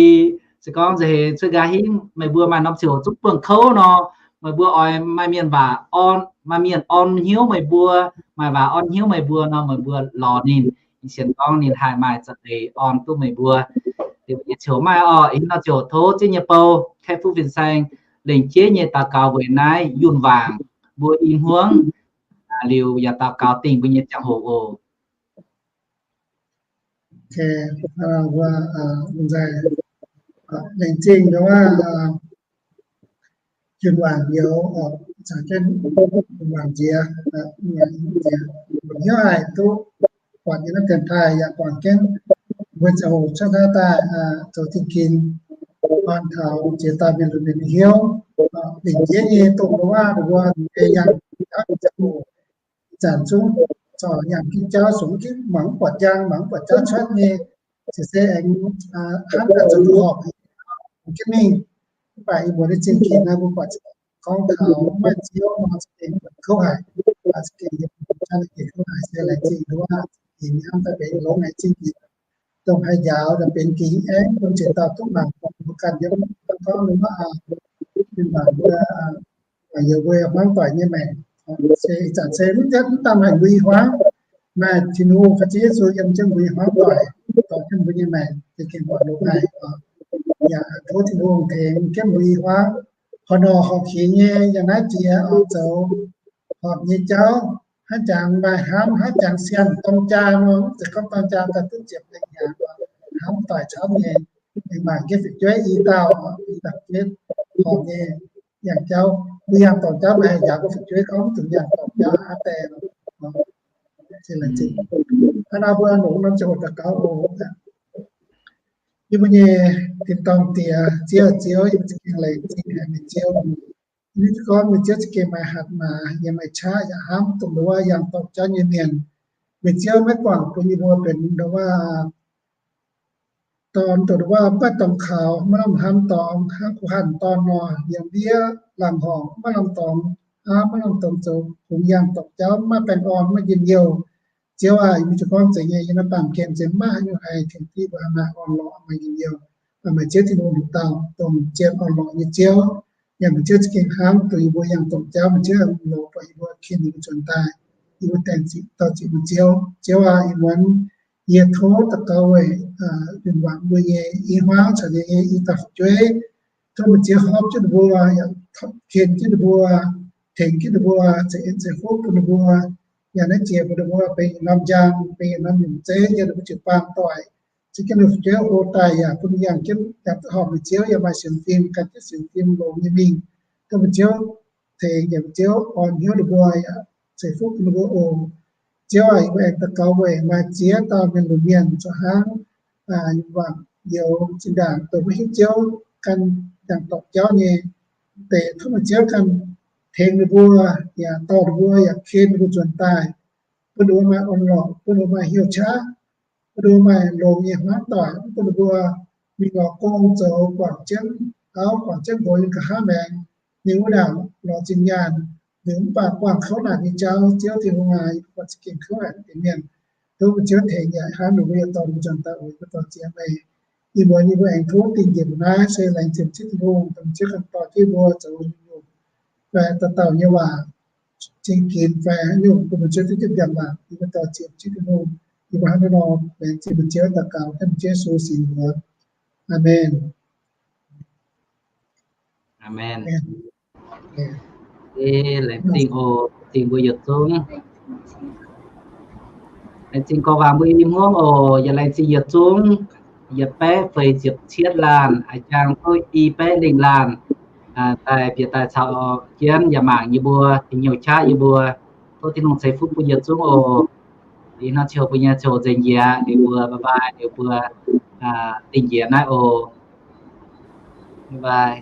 se gorngv nza'heix cuotv nqa'haav hingv meih mbuo maaih norm ziangh hoc zungv buangh kouv nor, meih mbuo oix maaih mienh waac orn, maaih mienh orn hnyouv meih mbuo, maaih waac orn hnyouv meih mbuo nor, meih mbuo lorz ninh, sienx gorngv ninh haih maaih za'eix orn duqv meih mbuo. Liuz nyei ziouc maaih orqc, ih norm ziouc tov ziex nyei bou, kaeqv fuqv fin-saeng, lengc jeiv nyei daux gaux weic naaiv yunh waangc mbuo i hmuangv, liuz yaac daux gaux dingh mbuo nyei ziangh hoc oc. Lengc zingh yunh waangc youz, caux jienv yunh waangc nziex, hnyouv haic duqv buatc yie naaiv dienx taaih yaac guangc jienv mbuo ziangh hoc cuotv naaiv daaih zoux zingh ginx, orn taux ziex dauh mienh lunx mienh nyei hnyouv. Lengc jeiv nyei dongh mbuo waac mbuo yangh ziangh hoc Zanc zungv corc yangh jienv jauv, sungx jienv mangc mv buatc njang, mangc mv buatc jauv cuotv nyei, ziouc se aengx hnangv daaih zoux duqv horpc jienv mingh. Mv baac ih muonz nyei zingh ginx naaiv mbuo buatc gorngv taux maaih Ziouv nor za'gengh kouv haic, za'gengh kouv haic se laengz zingh nduov, za'gengh hnamv daaih benx longx haic zingh ginx, dongh haih njaaux daaih benx gingx aengx bun ziex dauh duqv mangc, mbuo ganh yiem gorngv ninh maiv aah, ninh mangc mbuo, mangc youz mbuo hmuangv doic nyei maengc. Se ih zanc se mv daaih mv dangh haic mbuo i hmuangv, maaih Tin-Hungh, maaih Ziouv Yesu yiem jienv mbuo i hmuangv doic, dorh jienv mbuo nyei maengc za'gengh buatc longx haic. Yaac tov Tin-Hungh tengx jienv mbuo i hmuangv, horpc norqc horpc hingx nyei yiem naaiv jiex oix zoux horpc nyei jauv, hnangv jangx maaih hnamv, hnangv jangx siang dorng jaa nor, mv zeiz gorngv dorng jaa daaih duqv ziepc lengh hnyangx, hnamv doic camv nyei, aengx mangc jienv fu'jueiv i dauh, i dauh jienv horpc nyei yangh jauv. Mbuo yangh dorngc jauv maaih njaaux mbuo fu'jueiv gorngv mv dungx yangh dorngc jauv aqv deix. Hnangv naaiv mbuo longc norm ziangh hoc daux gaux oc. Yie mbuo nyei tin-dorngh Diex, Ziouv, Ziouv, yie mbuo za'gengh laengz zingh haic meih Ziouv. Yie mbuo gorngv meih Ziouv za'gengh maaih hatc maaz, yaac maaih qaqv, yaac hnamv dongh ndau wuov yangh dorngc jauv nyei mienh. Meih Ziouv maiv guangc bun yie mbuo benx ndau wuov dorn, dongh ndau wuov mv baac dorngx kaux, maiv lamh hnamv dorngx, hnangv kuv hatc dorn nor, yiem ndiev laangz horngc, maiv lamh dorngx hnamv, maiv lamh dorngx zoux, kungx yangh dorngc jauv maiv baengh orn, maiv njien-youh. Ziouv aah! Yie mbuo ziouc gorngv zeiz nyei, yiem naaiv baamh gen se maiv haaix nyungc haih tengx duqv mbuo maaih orn-lorqc, maaih njien-youh. Mbuo maaih Ziouv Tin-Hungh lungh dauh dongh zien orn-lorqc nyei Ziouv. Yaac meih Ziouv za'gengh hnamv dongh yie mbuo yangh dorngc jauv, meih Ziouv lorz buatc yie mbuo, kin yie mbuo nzuonx daaih. Yie mbuo dengh ziqc dorh ziqc meih Ziouv. Ziouv aah! Ih muonz yie tov daux gaux weic win-wangc mbuo nyei i hmuangv caux ninh nyei i dauh fu'jueiv. Tov meih Ziouv horpc jienv ninh mbuo, yaac ken jienv ninh mbuo, tengx jienv ninh mbuo, ceix en ceix fuqv bun ninh mbuo, yaac naaiv jiex bun ninh mbuo benx yietc norm njang, benx yietc norm nyungc zeiv, yaac ninh mbuo jiu-baang doic, ceix jienv ninh fu'jueiv hlo daaih, yaac bun yangh jienv yaac duqv horpc meih Ziouv, yaac maaih sienx fim, gan jienv sienx fim longx nyei mingh. Tov meih Ziouv tengx yaac meih Ziouv orn hnyouv ninh mbuo, yaac ceix fuqv bun ninh mbuo oc. Ziouv aah! Yie mbuo aengx daux gaux weic maaih ziex dauh mienh lunx mienh zuangx hnangv win-wangc youz zinh ndaangc dongh maiv hiuv Ziouv, gan yangh dorngc jauv nyei deix. Tov meih Ziouv ganh tengx ninh mbuo, yaac dorh ninh mbuo, yaac ken ninh mbuo nzuonx daaih, bun ninh mbuo maaih orn-lorqc, bun ninh mbuo maaih hnyouv qaqv, bun ninh mbuo maaih longx nyei hmuangv doic, bun ninh mbuo mingh lorz gong zoux guangc jienv auv guangc jienv nqox nyei nqa'haav maengx, ninh wuov ndaangc lorz zinh nyaanh, ninh mv baac guangc kouv naanc nyei jauv. Ziouv Tin-Hungh aah! Yie mbuo buatc za'gengh kouv haic deix mienh. Tov meih Ziouv tengx yaac hnamv ninh mbuo, yaac dorh ninh mbuo nzuonx daaih oc. Yie mbuo dorh ziex meih. Ih muonz yie mbuo aengx tov dingh njiec mbuo naaiv se laengz zingh Ziouv Tin-Hungh, dongh Ziouv ganh dorh jienv mbuo zoux nyungc-nyungc fai dauh dauh nyei waac, zingh ginx fai haaix nyungc, bun meih Ziouv duqv jiex mbiaangx waac. Yie mbuo dorh ziex Ziouv Tin-Hungh, yie mbuo hnangv naaiv nor laengz zingh meih Ziouv, daux gaux dengv meih Ziouv Yesu singx nzengc. Aamen. Aamen. Laengz zingh oc, zingh mbuo yietc zungv. Laengz zingh gorngv waac mbuo i hmuangv oc. Yaac laengz zingh yietc zungv, yietc baeqv feix ziepc cietv laanh, a'jang duqv i baeqv lengh laanh, daaih bieqc daaih caux jienv yaac mangc yie mbuo, tengx hnyouv qaqv yie mbuo. Tov Tin-Hungh ceix fuqv mbuo yietc zungv oc. Ih hnoi ziouc mbuo nyei ziouc nzengc njiec, liuz mbuo bye bye, liuz mbuo dingh njiec naaiv oc. Bye bye.